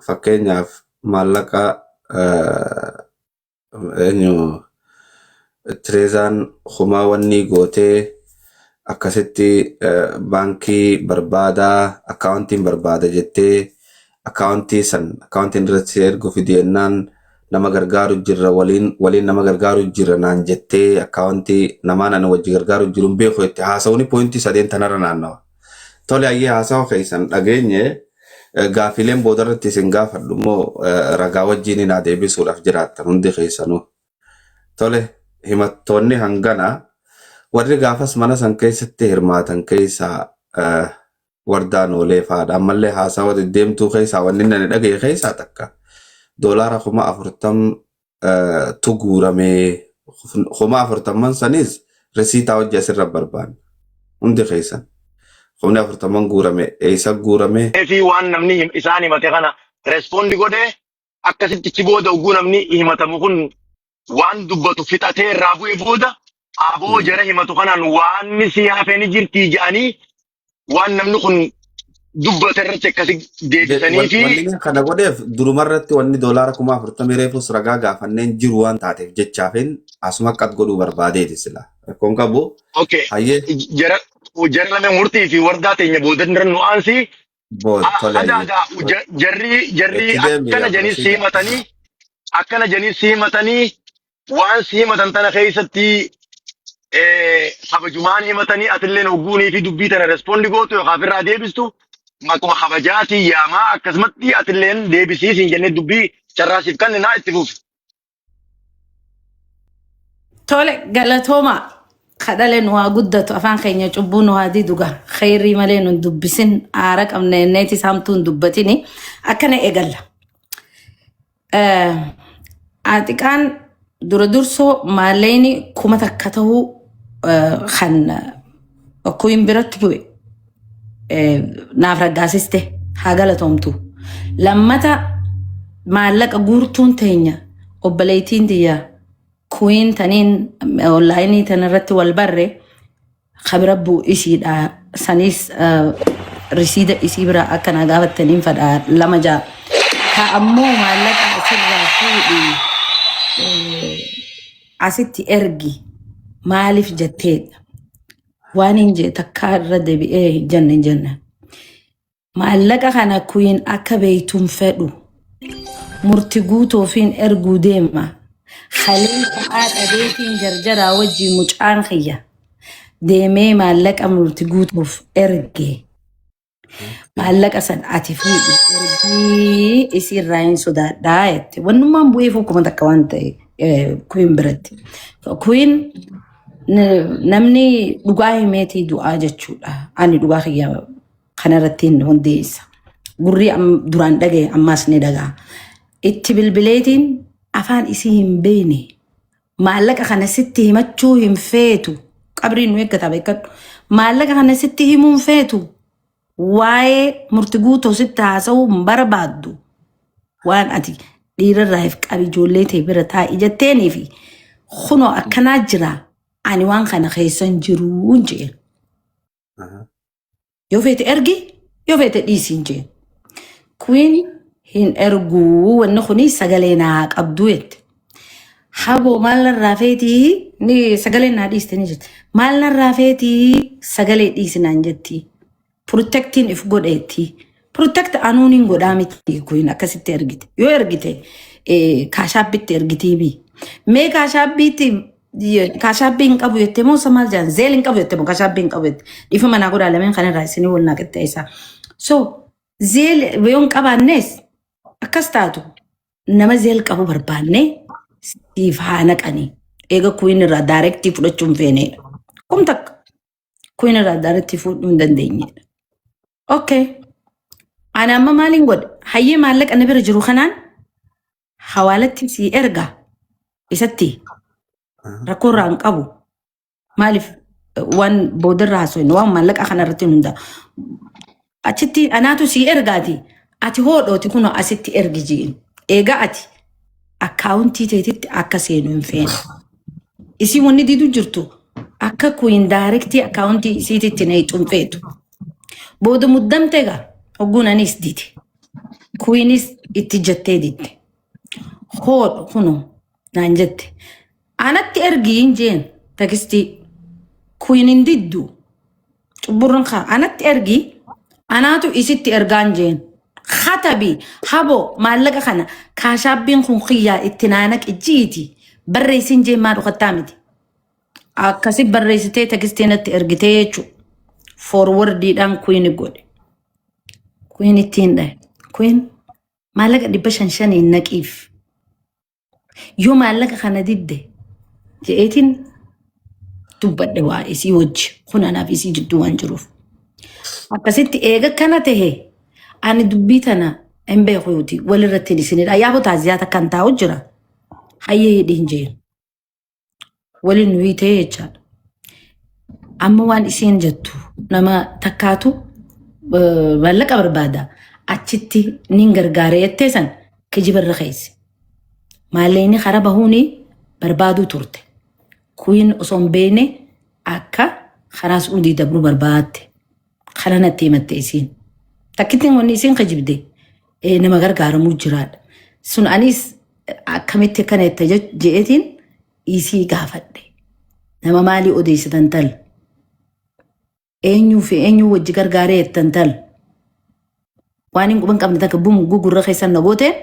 fakkeenyaaf maallaqa eenyu Tireezaan humaa wanni gootee akkasitti baankii barbaadaa akkaawuntiin barbaada jettee akkaawuntii san akkaawuntiin irratti ergu fidi jennaan nama gargaaru jirra waliin waliin nama gargaaru jirra naan jettee akkaawuntii namaan ani wajji gargaaru jiru hin beeku jette haasawni poointii sadeen tanarra naannawa. Tole ayyee haasawa keessan dhageenye gaafileen boodarratti isin gaafadhu immoo ragaa wajjin naa deebisuudhaaf jiraattan hundi keessanuu. Tole himattoonni hangana warri gaafas mana san keessatti hirmaatan keessaa wardaan oolee fa'aadha. Ammallee haasawa deddeemtuu keessaa wanni nani dhagaye keessaa takka doolaara 40,000 tu guuramee 40,000 sanis risiitaa hojii asirra barbaanna. Hundi keessan. 40,000 guurame eessa guurame? Fi waan namni isaan himate kana respondi godhee akkasitti chi booda oguu namni himatamu kun waan dubbatu fixatee irraa bu'e booda aboo jara himatu kanaan waan si hafe ni jirti jedhanii waan namni kun dubbate irratti akkasi deebisanii fi Wanni inni kana godheef durumarratti wanni doolaara 40,000 reefus ragaa gaafanneen jiru waan taateef jechaafin asuma qad godhuu barbaadeeti sila. Rakkoon qabu okay hayyee jara jara lame murtii fi wardaa teenya booda irra nu aansi booda tole ada hayyee. ada jarri jarri Itti deemi akkana jedhanii Abdurashiida. simatanii akkana jedhanii simatanii waan simatan tana keessatti kabajumaan himatanii atilleen hogguunii fi dubbii tana respondi gootu yookaan ofirraa deebistu maquma kabajaatii yaamaa akkasumatti atilleen deebisiis hin jennee dubbii carraasiif kan naa itti fufi. Tole galatooma kadhale nu haa guddatu afaan keenya cubbuu nu haa diduga kheyrii malee nu hin dubbisin aara qabna jenneeti saamtuu hin dubbatini akkana eegalla. Aaxiqaan dura dursoo maallaqni 1000 ta'uu kan Queen biratti bu'e naaf raggaasiste haa galatoomtu. Lammata maallaqa guurtuun teenya obboleettiin tiyya Queen taniin onlaayinii tanarratti wal barre kabira bu'u isiidha. Sanis risiida isii bira akka naa gaafattaniin fadha lama ja'a. Ka ammoo maallaqa asirraa fuudhi asitti ergi maaliif jetteedha. Waan hin jee takkaa irra deebi'ee hin jenne hin jenne. Maallaqa kana Queen akka beeytun fedhu. Murti guutuufiin erguu deema. Kalee sa'aa dhabeetiin jarjaraa wajjin mucaan kiyya deemee maallaqa murti guutuuf erge. Maallaqa san ati fuudhi ergii isiirraa hin sodaadhaa jette. Wannummaan bu'eef 1000 waan ta'e Queen biratti. Queen namni dhugaa himeetii du'aa jechuudha. Ani dhugaa kiyya kanarratti hin hundeessa. Gurri duraan dhagaye ammaas ni dhaga'a. Itti bilbileetiin afaan isii hin beekne maallaqa kana sitti himachuu hin feetu. Qabriin nu eeggata beekadhu. Maallaqa kana sitti himuu hin feetu. Waa'ee murti guutuu sitti haasa'uu hin barbaaddu. Waan ati dhiirarraa if qabi ijoollee ta'e bira taa'i jetteenii fi kunoo akkanaa jira ani waan kana keessa hin jiruu hin jeen. Yoo feete ergi, yoo feete dhiisi hin jeen. Queen hin erguu wanni kuni sagalee naa qabdu jette. Haboo maal narraa feetii ni sagalee naa dhiiste ni jette. Maal narraa feetii sagalee dhiisi naan jetti. Protectiin if godheetti. Protect anuun hin godhaa miti Queen akkasitti ergite. Yoo ergite kaashaabbitti ergitii bii. Mee kaashaabbiitti Kaashaabbii hin qabu jettee moo isa maal jedhan zeel hin qabu jettee moo kaashaabbii hin qabu jette dhiifama naa godhaa lameen kanarraa isinii wal naa qixxeessaa. So zeel yoo hin qabaannes akkas taatu nama zeel qabu barbaanne siif haa naqanii eega kuyin irraa daarektii fudhachuu hin feenedha. 1000 kuyin irraa daarektii fudhuu hin dandeenyedha. Okay. Ani amma maaliin godhe hayyee maallaqa na bira jiru kanaan hawaalatti sii erga isatti rakkoo irraa hin qabu. Maaliif waan boodarra haasofne waan maallaqa kana irratti hin hundaa. Achitti anaatu sii ergaati. Ati hoodhooti kunoo asitti ergi jiin. Eegaa ati akkaawuntii teetitti akka seenu hin feene. Isii wanni didu jirtu akka kuyin daayirektii akkaawuntii isiititti na hin feetu. Booda muddamte egaa hogguun anis dide. Kuyinis itti jettee didde. Hoodhu kunoo naan jette. Anatti ergi hin jeen tekstii. Kuyin hin diddu. Cubburran kaa anatti ergi anaatu isitti ergaan jeen. Katabi haboo maallaqa kana kaashaabbiin kun kiyyaa itti naanaqi jiiti barreessin jeen maa dhokattaa miti. Akkasi barreessitee tekstii natti ergitee jechuudha. Forwardiidhaan kuyini godhe. Queen ittiin dhahe. Queen maallaqa 500 500n naqiif. Yoo maallaqa kana didde je'eetiin dubbadhe waa isii wajji. Kun anaaf isii jidduu waan jiruuf. Akkasitti eega kana tahe ani dubbii tana hin beekuuti walirratti hin isinidha. Yaaboo taaziyaa takkan taa'u jira. Hayyee hidhiin jeen. Waliin nu hiitee jechaadha. Amma waan isiin jettu nama takkaatu maallaqa barbaada achitti nin gargaara jettee san kijiba irra keesse. Maallaqni karaa bahuuni barbaaduu turte. Kuyin osoo hin beekne akka karaa Suudii dabruu barbaadde. Kana natti himatte isiin. Takkittiin wanni isiin kijibde nama gargaaramuu jiraadha. Sun anis akkamitti akkana jette je'eetiin isii gaafadhe. Nama maalii odeessitan tal? Eenyuu fi eenyuu wajji gargaaree jettan tal? Waan hin quban qabne takka bum gugurra keessan na gooteen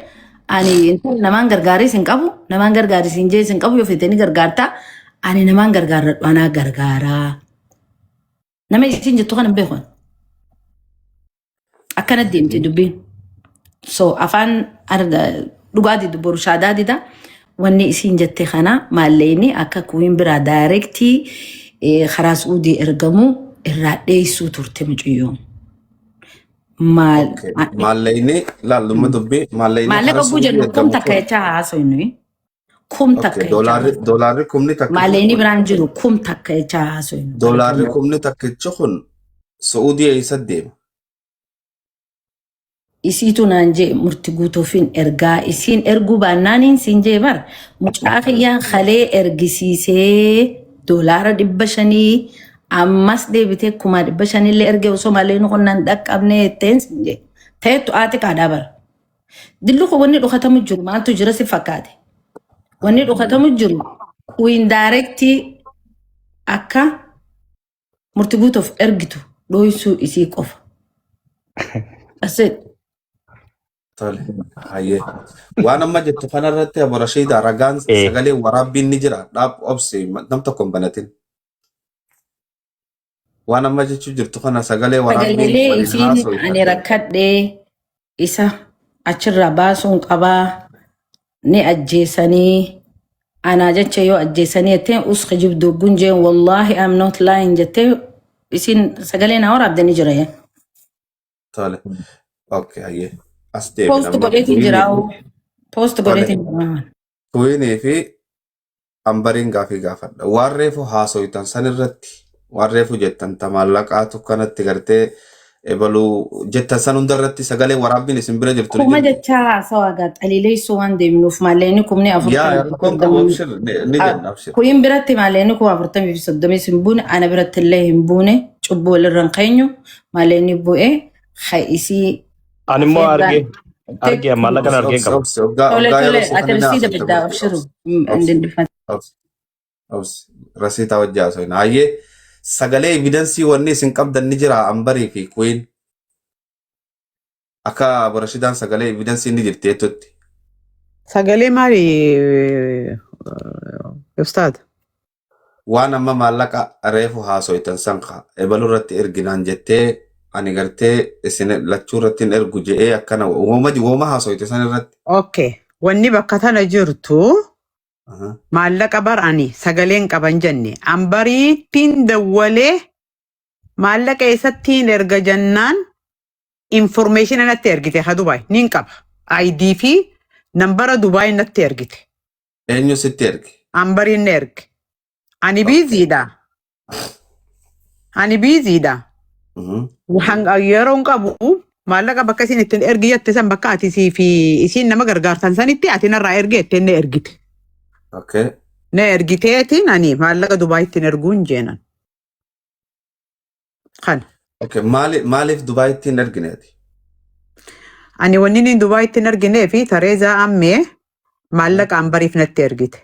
ani intal namaan gargaarees hin qabu namaan gargaaris hin jees hin qabu yoo feete ni gargaarta ani namaan gargaarradhu anaa gargaaraa. Nama isiin jettu kana hin beeku. Akkana deemte dubbiin. So afaan dhugaa didu boru shaadaa dida. Wanni isiin jette kana maallaqni akka kuwiin biraa direct karaa Suudii ergamu irraa dheessuu turte mucayyoon. Maal Okay. Maallaqni laallumma dubbii maallaqni maallaqa karaa oguu Suudii jennu kum ergamu takka kun. jechaa haasofnu. Kum takka Okay. jechaa Doolaarri haasofnu. doolaarri kumni takkichi Maallaqni kun biraan jiru kum takka jechaa haasofnu. doolaarri kumni takkichi kun Suudii eessa deema? Isiitu naan jee murti guutuufin ergaa isiin erguu baannaaniin siin jee bar mucaa kiyyaa kalee ergisiisee $500 ammas deebitee 500,000 illee ergee osoo malee nu qonnaan dhaqqabne jetteen siin jee. Ta'ettu haati kaadhaa bara. Dillu kun wanni dhokatamu jiru maaltu jira si fakkaate? Wanni dhokatamu jiru kuyin direct akka murti guutuuf ergitu dhoysuu isii qofa. That's it. Tole. Hayyee. Waan amma jettu kanarratti Abu Rashiida ragaan sagalee waraabbiin ni jira. Dhaab obsi nam tokko hin banatin. Waan amma jechuu jirtu kana sagalee waraabbiin Sagalee waliin isiin haasoftan. ani rakkadhee isa achirraa baasuun qabaa ni ajjeesanii anaa jecha yoo ajjeesanii jetteen us kijibduu gunjeen wallaahi I'm not lying jettee isiin sagalee naa waraabde ni jira. Yaa. Tole. Okay, hayyee. As deebina Post amma. godheetiin jira. Post Tole. godheetiin jira. Kuwiinii fi Ambariin gaafii gaafadha. Waan reefu haasoytan san irratti waan reefu jettan ta maallaqaatu kanatti gartee ebaluu jettan san hunda irratti sagalee waraabbiin isin bira jirtu ni Kuma jirti. jechaa haasawaa gaa xaliileessuu waan deemnuuf maallaqni kumni Yaa afurtamii fi rakkoon qabu soddomii abshir ni jenna abshir. Kuyin biratti maallaqni 40,030 hin buune ana biratti illee hin buune cubbuu walirra hin keenyu maallaqni bu'ee isii Ani immoo feerraan argee argee maallaqa Obsi argeen obsi qaba. obsi oggaa tole oggaa tole yeroo si ati kana risiida haasofte biddaa murtii abshiru obsi obsi obsi obsi rasiitaa wajji haasofna. Hayyee sagalee evidence wanni isin qabdan ni jira Ambarii fi Kuyin akka Abu Rashidaan sagalee evidence ni jirti jettutti. Sagalee maali ustaad? Waan amma maallaqa reefu haasoytan san ka ebaluu irratti erginaan jettee ani gartee isin lachuu irratti hin ergu je'ee akkana wooma wooma haasoyte san irratti. Okay. Wanni bakka tana jirtu maallaqa bar ani sagaleen qaban jenne Ambariittiin dawwalee maallaqa eessattiin erga jennaan information natti ergite ha Dubaay nin qaba. ID fi nambara Dubaay natti ergite. Eenyu sitti erge? Ambariin na erge. Ani busydha. Ani busydha. Yeroon qabu maallaqa bakka isin ittiin ergi jette san bakka ati sii fi isiin nama gargaartan sanitti ati narraa erge jettee na ergite. Na ergiteetiin ani maallaqa Dubaay ittiin erguun jeenan. Kana. Okay. Maaliif Dubaay ittiin ergine ati? Ani wanni inni Dubaay ittiin erginee fi Tareezaa ammee maallaqa Ambariif natti ergite.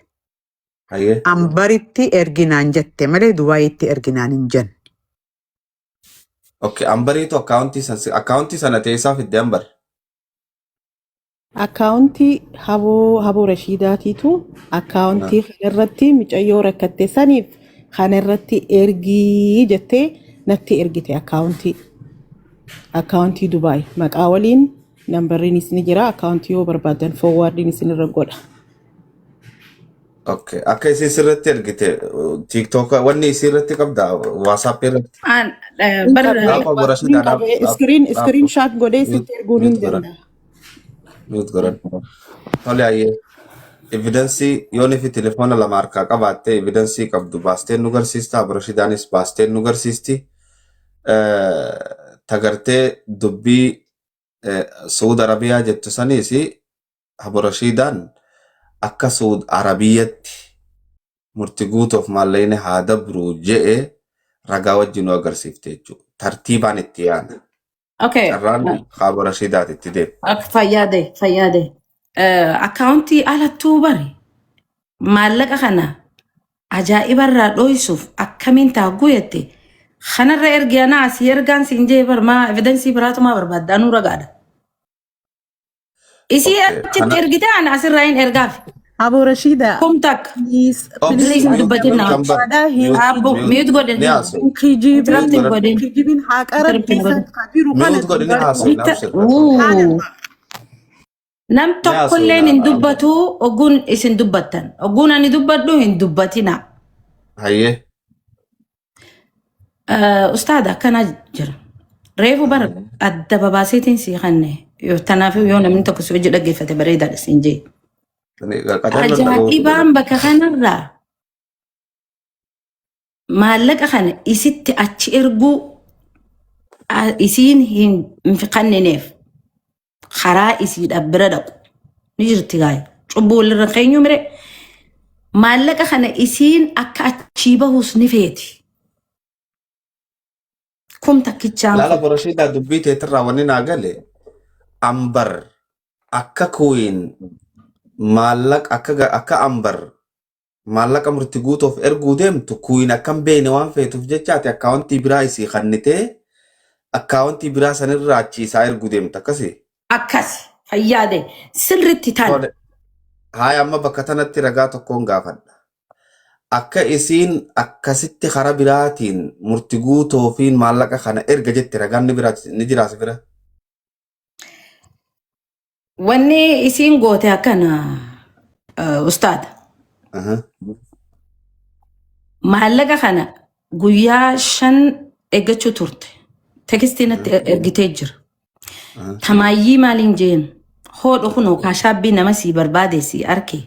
Ambaritti erginaan jette malee Dubaayitti erginaan hin jenne. Okay. Ambariitu akkaawuntii sana teessaa fidde Ambar. Akkaawuntii haboo Rashiidaatiitu akkaawuntii kanarratti mucayyoo rakkatte saniif kanarratti ergii jettee natti ergite akkaawuntii. Akkaawuntii Dubaay maqaa waliin nambarriinis ni jira akkaawuntii yoo barbaadan forwardiin isinirra godha. Okay. Akka isii sirratti ergite TikTok wanni isii irratti qabda WhatsApp irratti. An Hin bar qabee Dhaab Abu hin Rashidaa dhaab qabee dhaab screen dhaab screen shot godhee sitti erguun hin mute godhan danda'a. mute godhan. Tole hayyee. Evidence yoon fi telefoona lama harkaa qabaatte evidence qabdu baastee nu garsiista Abu Rashidaanis baastee nu garsiisti. Tagartee dubbii Saudi Arabiyaa jettu saniis Abu Rashidaan akka Saudi Arabiyaatti murti guutuuf maallaqni haa dabru je'e ragaa wajjin nu agarsiifte jechuudha. Tartiibaan itti yaana. Okay. Carraan Abu Rashidaati itti deema. Akka fayyaade fayyaade. Akkaawuntii alattuu bari maallaqa kana ajaa'ibarraa dhoysuuf akkamiin taagguu jette kanarra ergi anaa asii ergaan siin jee bar maa evidence biraatu maa barbaadda anuu ragaadha. Isii achitti Kana ergite ana asirraa hin ergaaf. Abu Rashida, Kum takka. please, obsi Please please, hin dubbatin mute na. ambar Haadha hin mute Abbo mute mute godhin. ni haasa'u. hin kijibin, Mute Interrupt hin godhan godhin. kijibin haqa Interrupt rabbii hin san godhin. ka jiru kana mute godhini dubbadhu. haasa'u Inta abshir. uu. Subhanallah. Nam Ni tokkolleen hin haasofna. dubbatu ogguun isin dubbattan. Ogguun ani dubbadhu hin dubbatina. Hayyee. Ustaada akkana jira. Reefu bara adda babaaseetiin sii kanne. Tanaaf yoo namni tokko si hojii dhaggeeffate bareedaadha siin jee. Qacarroon dhaga'uu Ajaa'ibaan bakka kanarraa maallaqa kana isitti achi erguu isiin hin kannineef karaa isiidhaaf bira dhaqu ni jirti gaaya. Cubbuu walirra keenyu mire maallaqa kana isiin akka achii bahus ni feeti. Kum takkichaan Laala kun. Boroshiidhaa dubbii teetirraa wanni naa gale ambar akka kuwiin maallaqa akka ambar maallaqa murti guutuuf erguu deemtu kuwiin akkam beene waan feetuuf jecha ati akkaawuntii biraa isii kannitee akkaawuntii biraa sanirraa achi isaa erguu deemta akkasii. Akkas fayyaade sirritti tana. Tole. Haaya amma bakka tanatti ragaa tokkoon gaafadha. Akka isiin akkasitti karaa biraatiin murti guutuufiin maallaqa kana erga jette ragaan ni biraa ni jiraas bira. Wanni isiin goote akkana ustaada. Maallaqa kana guyyaa 5 eeggachuu turte. Tekstii natti ergitee jira. Tamaayyii maaliin jeen hoodho kunoo kaashaabbii nama sii barbaade sii arke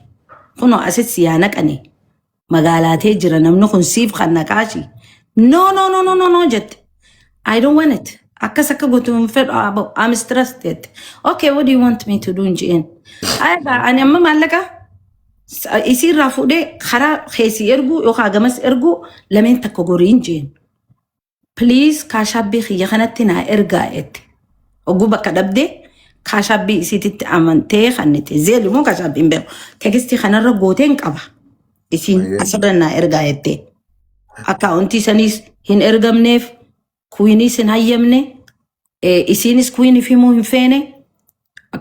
kunoo asitti si yaa naqane magaalaatee jira namni kun siif kan naqaashi. No, no, no, no, no, no jette. I don't want it. Akkas akka gootu hin fedhu abo. I'm stressed jette. Okay, what do you want me to do jeen. Ayba ani amma maallaqa isiirraa fuudhee karaa keessi erguu yookaan gamas erguu lameen takka goriin jeen. Please kaashaabbii kiyya kanatti naa ergaa jette. Oguu bakka dhabdee kaashaabbii isiititti amantee kannite. Zeeli moo kaashaabbii hin beeku. Tekstii kanarra gooteen qaba. Isiin asirra naa ergaa jettee. Akkaawuntii saniis hin ergamneef kuwiiniis hin hayyamne isiinis kuwiiniif himuu hin feene.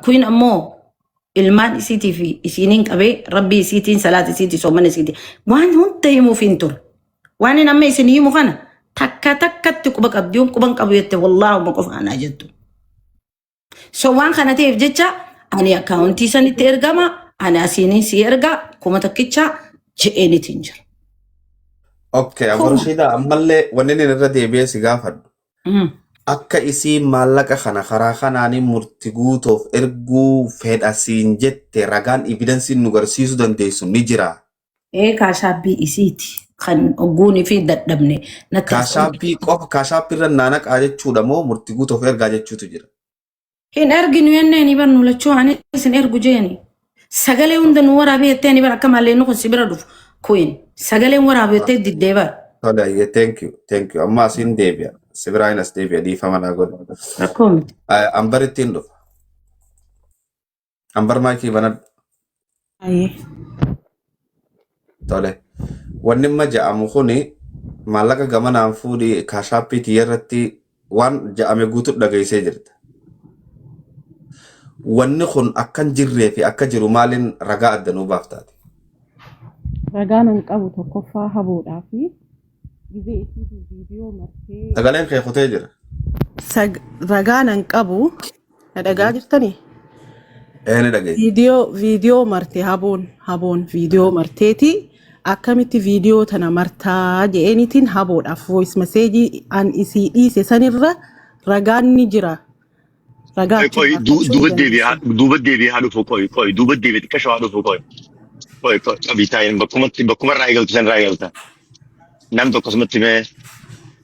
Kuwiin ammoo ilmaan isiitii fi isiiniin qabee rabbii isiitiin salaata isiitii soomana isiitii waan hunda himuuf hin ture. Waan inni amma isin himu kana takka takkatti quba qabdi yoon quban qabu jette wallaahuma qofa anaa jettu. So waan kana ta'eef jecha ani akkaawuntii sanitti ergama ani asiiniin si erga 1000 je'eenitiin jira. Okay, Kuma. Aboroshiidha ammallee wanni inni irra deebi'ee si gaafadhu. Akka isiin maallaqa kana karaa kanaanii murti guutuuf erguu fedha siin jette ragaan evidensiin nu garsiisuu dandeessu ni jira. Ee kaashaabbii isiiti kan ogguunii fi dadhabne natti as Kaashaabbii qofa kaashaabbii irra naanaqaa jechuudha moo murti guutuuf ergaa jechuutu jira. Hin erginu jennee bar nu lachuu ani isin ergu jeeni. Sagalee hunda nu waraabee jettee ani bar akka maallee nu kun si bira dhufu kuin sagaleen waraabee jettee diddee bar. Tole ayyee thank you, thank you, amma asiin deebi'a. Si biraan as deebi'a dhiifama naa godhu. Rakkoo miti. Ambar ittiin dhufa. Ambar maayikii banadhu. Ayyee. Tole. Wanni amma ja'amu kuni maallaqa gamanaan fuudhii kaashaappii tiyya irratti waan ja'ame guutuu dhageessee jirta. Wanni kun akka hin jirree fi akka jiru maaliin ragaa adda nuu baaftaati? Ragaan an qabu tokkoffaa haboodhaa fi gizee isiitii viidiyoo martee Sagaleen kee kutee jira. Ragaan an qabu na dhagaa jirtanii? Ee ni dhageenya. Viidiyoo marte haboon viidiyoo marteeti akkamitti viidiyoo tana martaa je'eenitiin haboodhaaf voice message an isii dhiise sanirra ragaan ni jira. Ragaa Qoy qoy achirraa argachuu duuba deebi'ee dandeessan. duuba deebi'ee haa dhufu qoy qoy duuba deebi'ee xiqqasho haa dhufu qoy qoy qoy qabii taa'in bakkumatti bakkuma irraa eegaltu san irraa eegalta. Nam tokko akkasumatti mee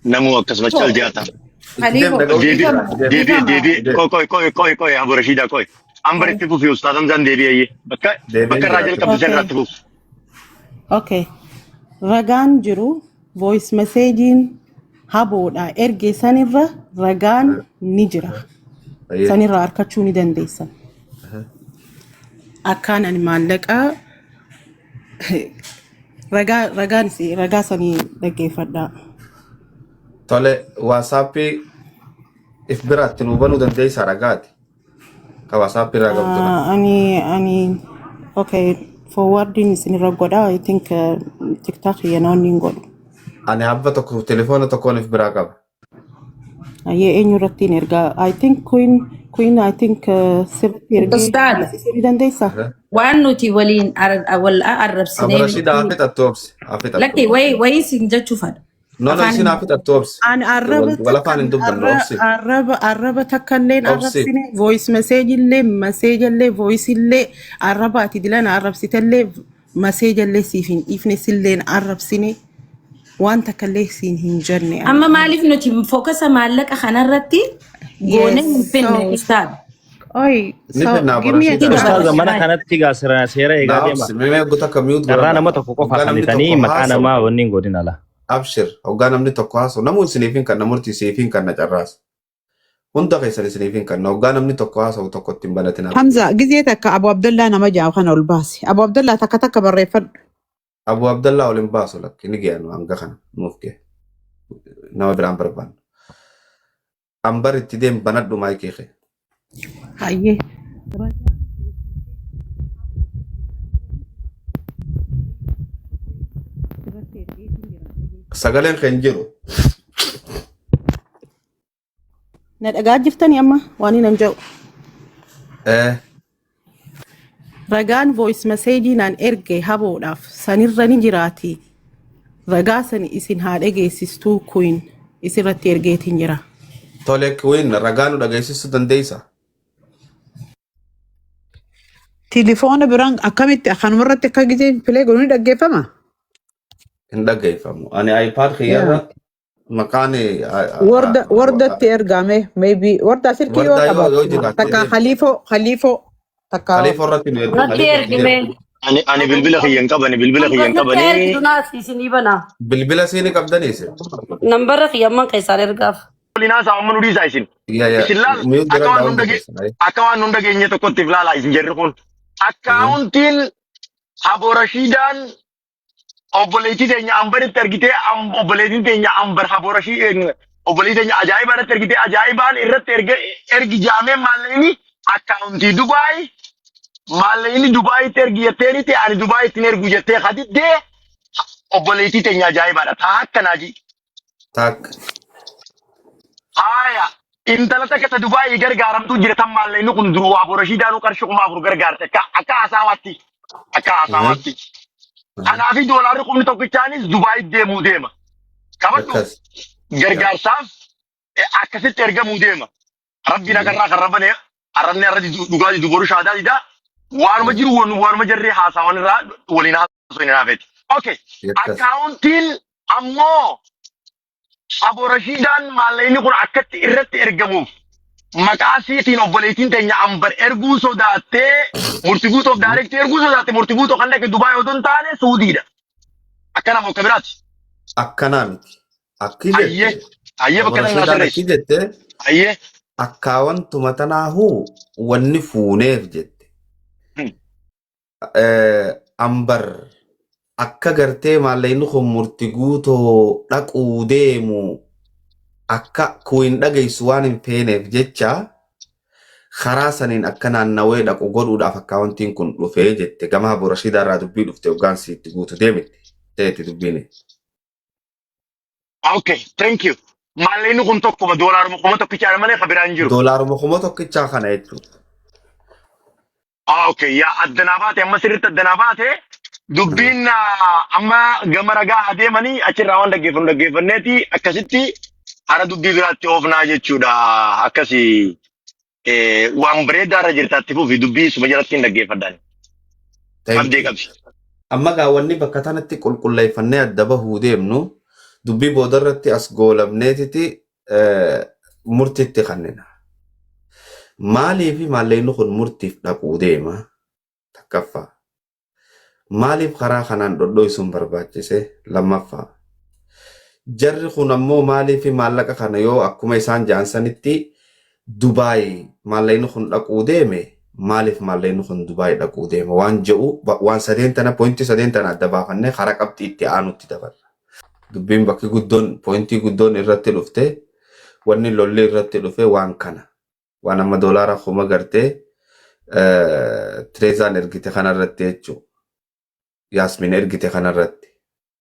namuu akkasuma cal jaata. Itti deem Khaliifo dhaga'uu Deebi'ee jira. dhiifama Itti deem. deebi'ee dhiifama. deebi'ee Itti deem. qoy qoy qoy qoy qoy haa Rashiidaa qoy. Ambar itti fufi ustaaz Hamzaan deebi'ee bakka Deebiin bakka irraa jira. jalqabdu san Okay. irraa itti fufi. Okay. Ragaan jiru voice messagein haboodha erge sanirra ragaan ni jira. Ayyee. Sanirra argachuu ni dandeessan. Akkaan ani maallaqa ragaa ragaan ragaa sanii dhaggeeffadhaa. Tole WhatsAppii if biraatti nuu banuu dandeessaa ragaati. Ka WhatsAppii irraa qabdu kana. Ani okay forwarding isinirra godha. I think TikTok yenoonni hin godhu. Ani habba tokko telefoona tokkoon if biraa qaba. Ayyee eenyu irratti hin ergaa? I think Queen I think sirriitti ergee Ustaad dhageessisuu ni dandeessaa? waan nuti waliin wal arrabsinee Abarashida haa fixattu obsi. Haa fixattu. Lakki wayii sin jechuufadha. No, no, Afaan isin haa fixattu obsi. An arraba Wal afaan takkan hin dubbannu obsi. arraba takkalleen Obsi. arrabsine voice message illee message illee voice illee arraba ati dilana arrabsitellee message illee siif hin dhiifne silleen arrabsine waan takkallee siin hin jenne ani. Amma maaliif nuti focus maallaqa kanarratti goonee hin Yes, finne so ustaad? oi, Ni so finna give me a Abarashida. Ustaaza chance. mana kanatti gaa seera eegaa Naa deema. obsi. Mee eeguu takka mute Carraa godhadha. nama tokko qofa Hoggaa namni kannitanii tokko maqaa haasa'u. namaa wanni hin godhin ala. Abshir. Hoggaa namni tokko haasa'u. Namuu isiniif hin kanna murtii isiniif hin kanna carraas. Hunda keessan isiniif hin kanna. Hoggaa namni tokko haasa'u tokko ittiin banatina. Hamza gizee takka Abu Abdallaa nama ja'a kana ol baase. Abu Abdallaa takka takka barreeffadhu. Abu Abdallaa ol hin baasu lakki ni geenu hanga kana nuuf gee. Nama biraan barbaannu. Ambar itti deem banadhu maayikii kee. Hayyee. Sagaleen kee hin jiru. Na dhagaa jirtanii amma waan hin jedhu. Eh, Ragaan voice message naan erge haboodhaaf sanirra ni jiraati. Ragaa sani isin haa dhageessistuu Queen isirratti ergeetiin jira. Tole Queen ragaa nu dhageessisuu dandeessa. Tilifoona biraan akkamitti akkanumarratti akka gizee filee godhuu ni dhaggeeffama? Hin dhaggeeffamu. Ani iPad kiyyarra maqaan Warda wardatti ergame maybe warda silkii yoo wardaa yoo qabaatu jiraatte takka deemi. khaliifoo takka Khaliifoo irratti nu ergi. Natti Khaliifoo itti ergime. deemi. Ani bilbila kiyya hin qabani bilbila kiyya hin Natti qabani. ergitu naas isinii banaa. Bilbila siini qabdanii isin. Nambara kiyyamman keessaan ergaaf. Waliin haasaa amma nu dhiisaa isin. Yaa yaa Isin laal mute akka godhadhaa waan hunda hunda keessan. akka waan hunda geenye tokkotti ilaalaa isin jarri kun. Akkaawuntiin Abo Rashiidaan obboleettii teenya ambaritti argitee obboleettiin teenya ambar Abo Rashii obboleettii teenya ajaa'ibaa irratti argitee ajaa'ibaan irratti erga ergi jaamee maallaqni akkaawuntii Dubaay maallaqni Dubaayitti ergi jetteenitti ani Dubaayitti hin ergu jettee hadiddee obboleettii teenya ajaa'ibaadha. Taa akkanaa ji. Taak. Haaya intala takka ta Dubaayii gargaaramtuu jira tan maallaqni kun duruu Abo Rashiidaanuu qarshii 4,000 gargaarte akka haasawaatti akka haasawaatti. Kanaafi doolaarri kumni tokkichaanis Dubaayi deemuu deema. Qabadhu Akkas. Gargaarsaaf akkasitti ergamuu deema. Rabbiin akarraa kan rabane arrabni arra dhugaa didu boru shaadaa didaa waanuma jiru waanuma jarree haasawan irraa waliin haasoo hin haafeeti. Okay. Akkas. Akkaawuntiin ammoo Abo Rashiidaan maallaqni kun akkatti irratti ergamuuf maqaa siitiin obboleettiin teenya ambar erguu sodaattee murti guutuuf daarektii erguu sodaatte murti guutuu kan dhaqe Dubaay otoo hin taane Suudiidha. Akkana moo akka biraati? Akkanaa miti. Akki Ayyee jette. ayyee Abu bakka tan naa Rashiidaan sirreessi. akki jette Ayyee. akkaawantuma tanaahuu wanni fuuneef jette. Ambar akka gartee maallaqni kun murti guutoo dhaquu deemu akka kuyin dhageessu waan hin feeneef jecha karaa saniin akka naannawee dhaqu godhuudhaaf akkaawuntiin kun dhufee jette gama Abu Rashiidaa irraa dubbii dhufte hoggaan itti guutu deemte ta'etti dubbiin. Okay, thank you. Maallaqni kun tokkuma doolaaruma 1000 malee kan biraan jiru. Doolaaruma 1000 kana jechuudha. Ah, okay, yaa addanaa baate amma sirriitti addanaa baate dubbiin amma gama ragaa adeemanii achirraa waan dhaggeeffannu dhaggeeffanneeti akkasitti hara dubbii biraatti oofnaa jechuudha. Akkasi waan bareedaa irra jirtaatti fufi dubbii suma jalatti hin dhaggeeffadhaan. Thank Abdee you. qabsi. Amma gaawwanni bakka tanatti qulqulleeffannee adda bahuu deemnu dubbii boodarratti as goolabneetiti murtiitti kannina. Maaliif maallaqni kun murtiif dhaquu deema? Takkaffaa. Maaliif karaa kanaan dhodhoisuun barbaachise? Lammaffaa. Jarri kun ammoo maaliif maallaqa kana yoo akkuma isaan ja'an sanitti Dubaay maallaqni kun dhaquu deeme maaliif maallaqni kun Dubaay dhaquu deema waan jedhu waan sadeen tana pointii sadeen tana adda baafannee karaa qabxii itti aanutti dabarra. Dubbiin bakki guddoon pointii guddoon irratti dhufte wanni lolli irratti dhufe waan kana. Waan amma doolaara kuma gartee Tireezaan ergite kanarratti jechuudha. Yaasmin ergite kanarratti.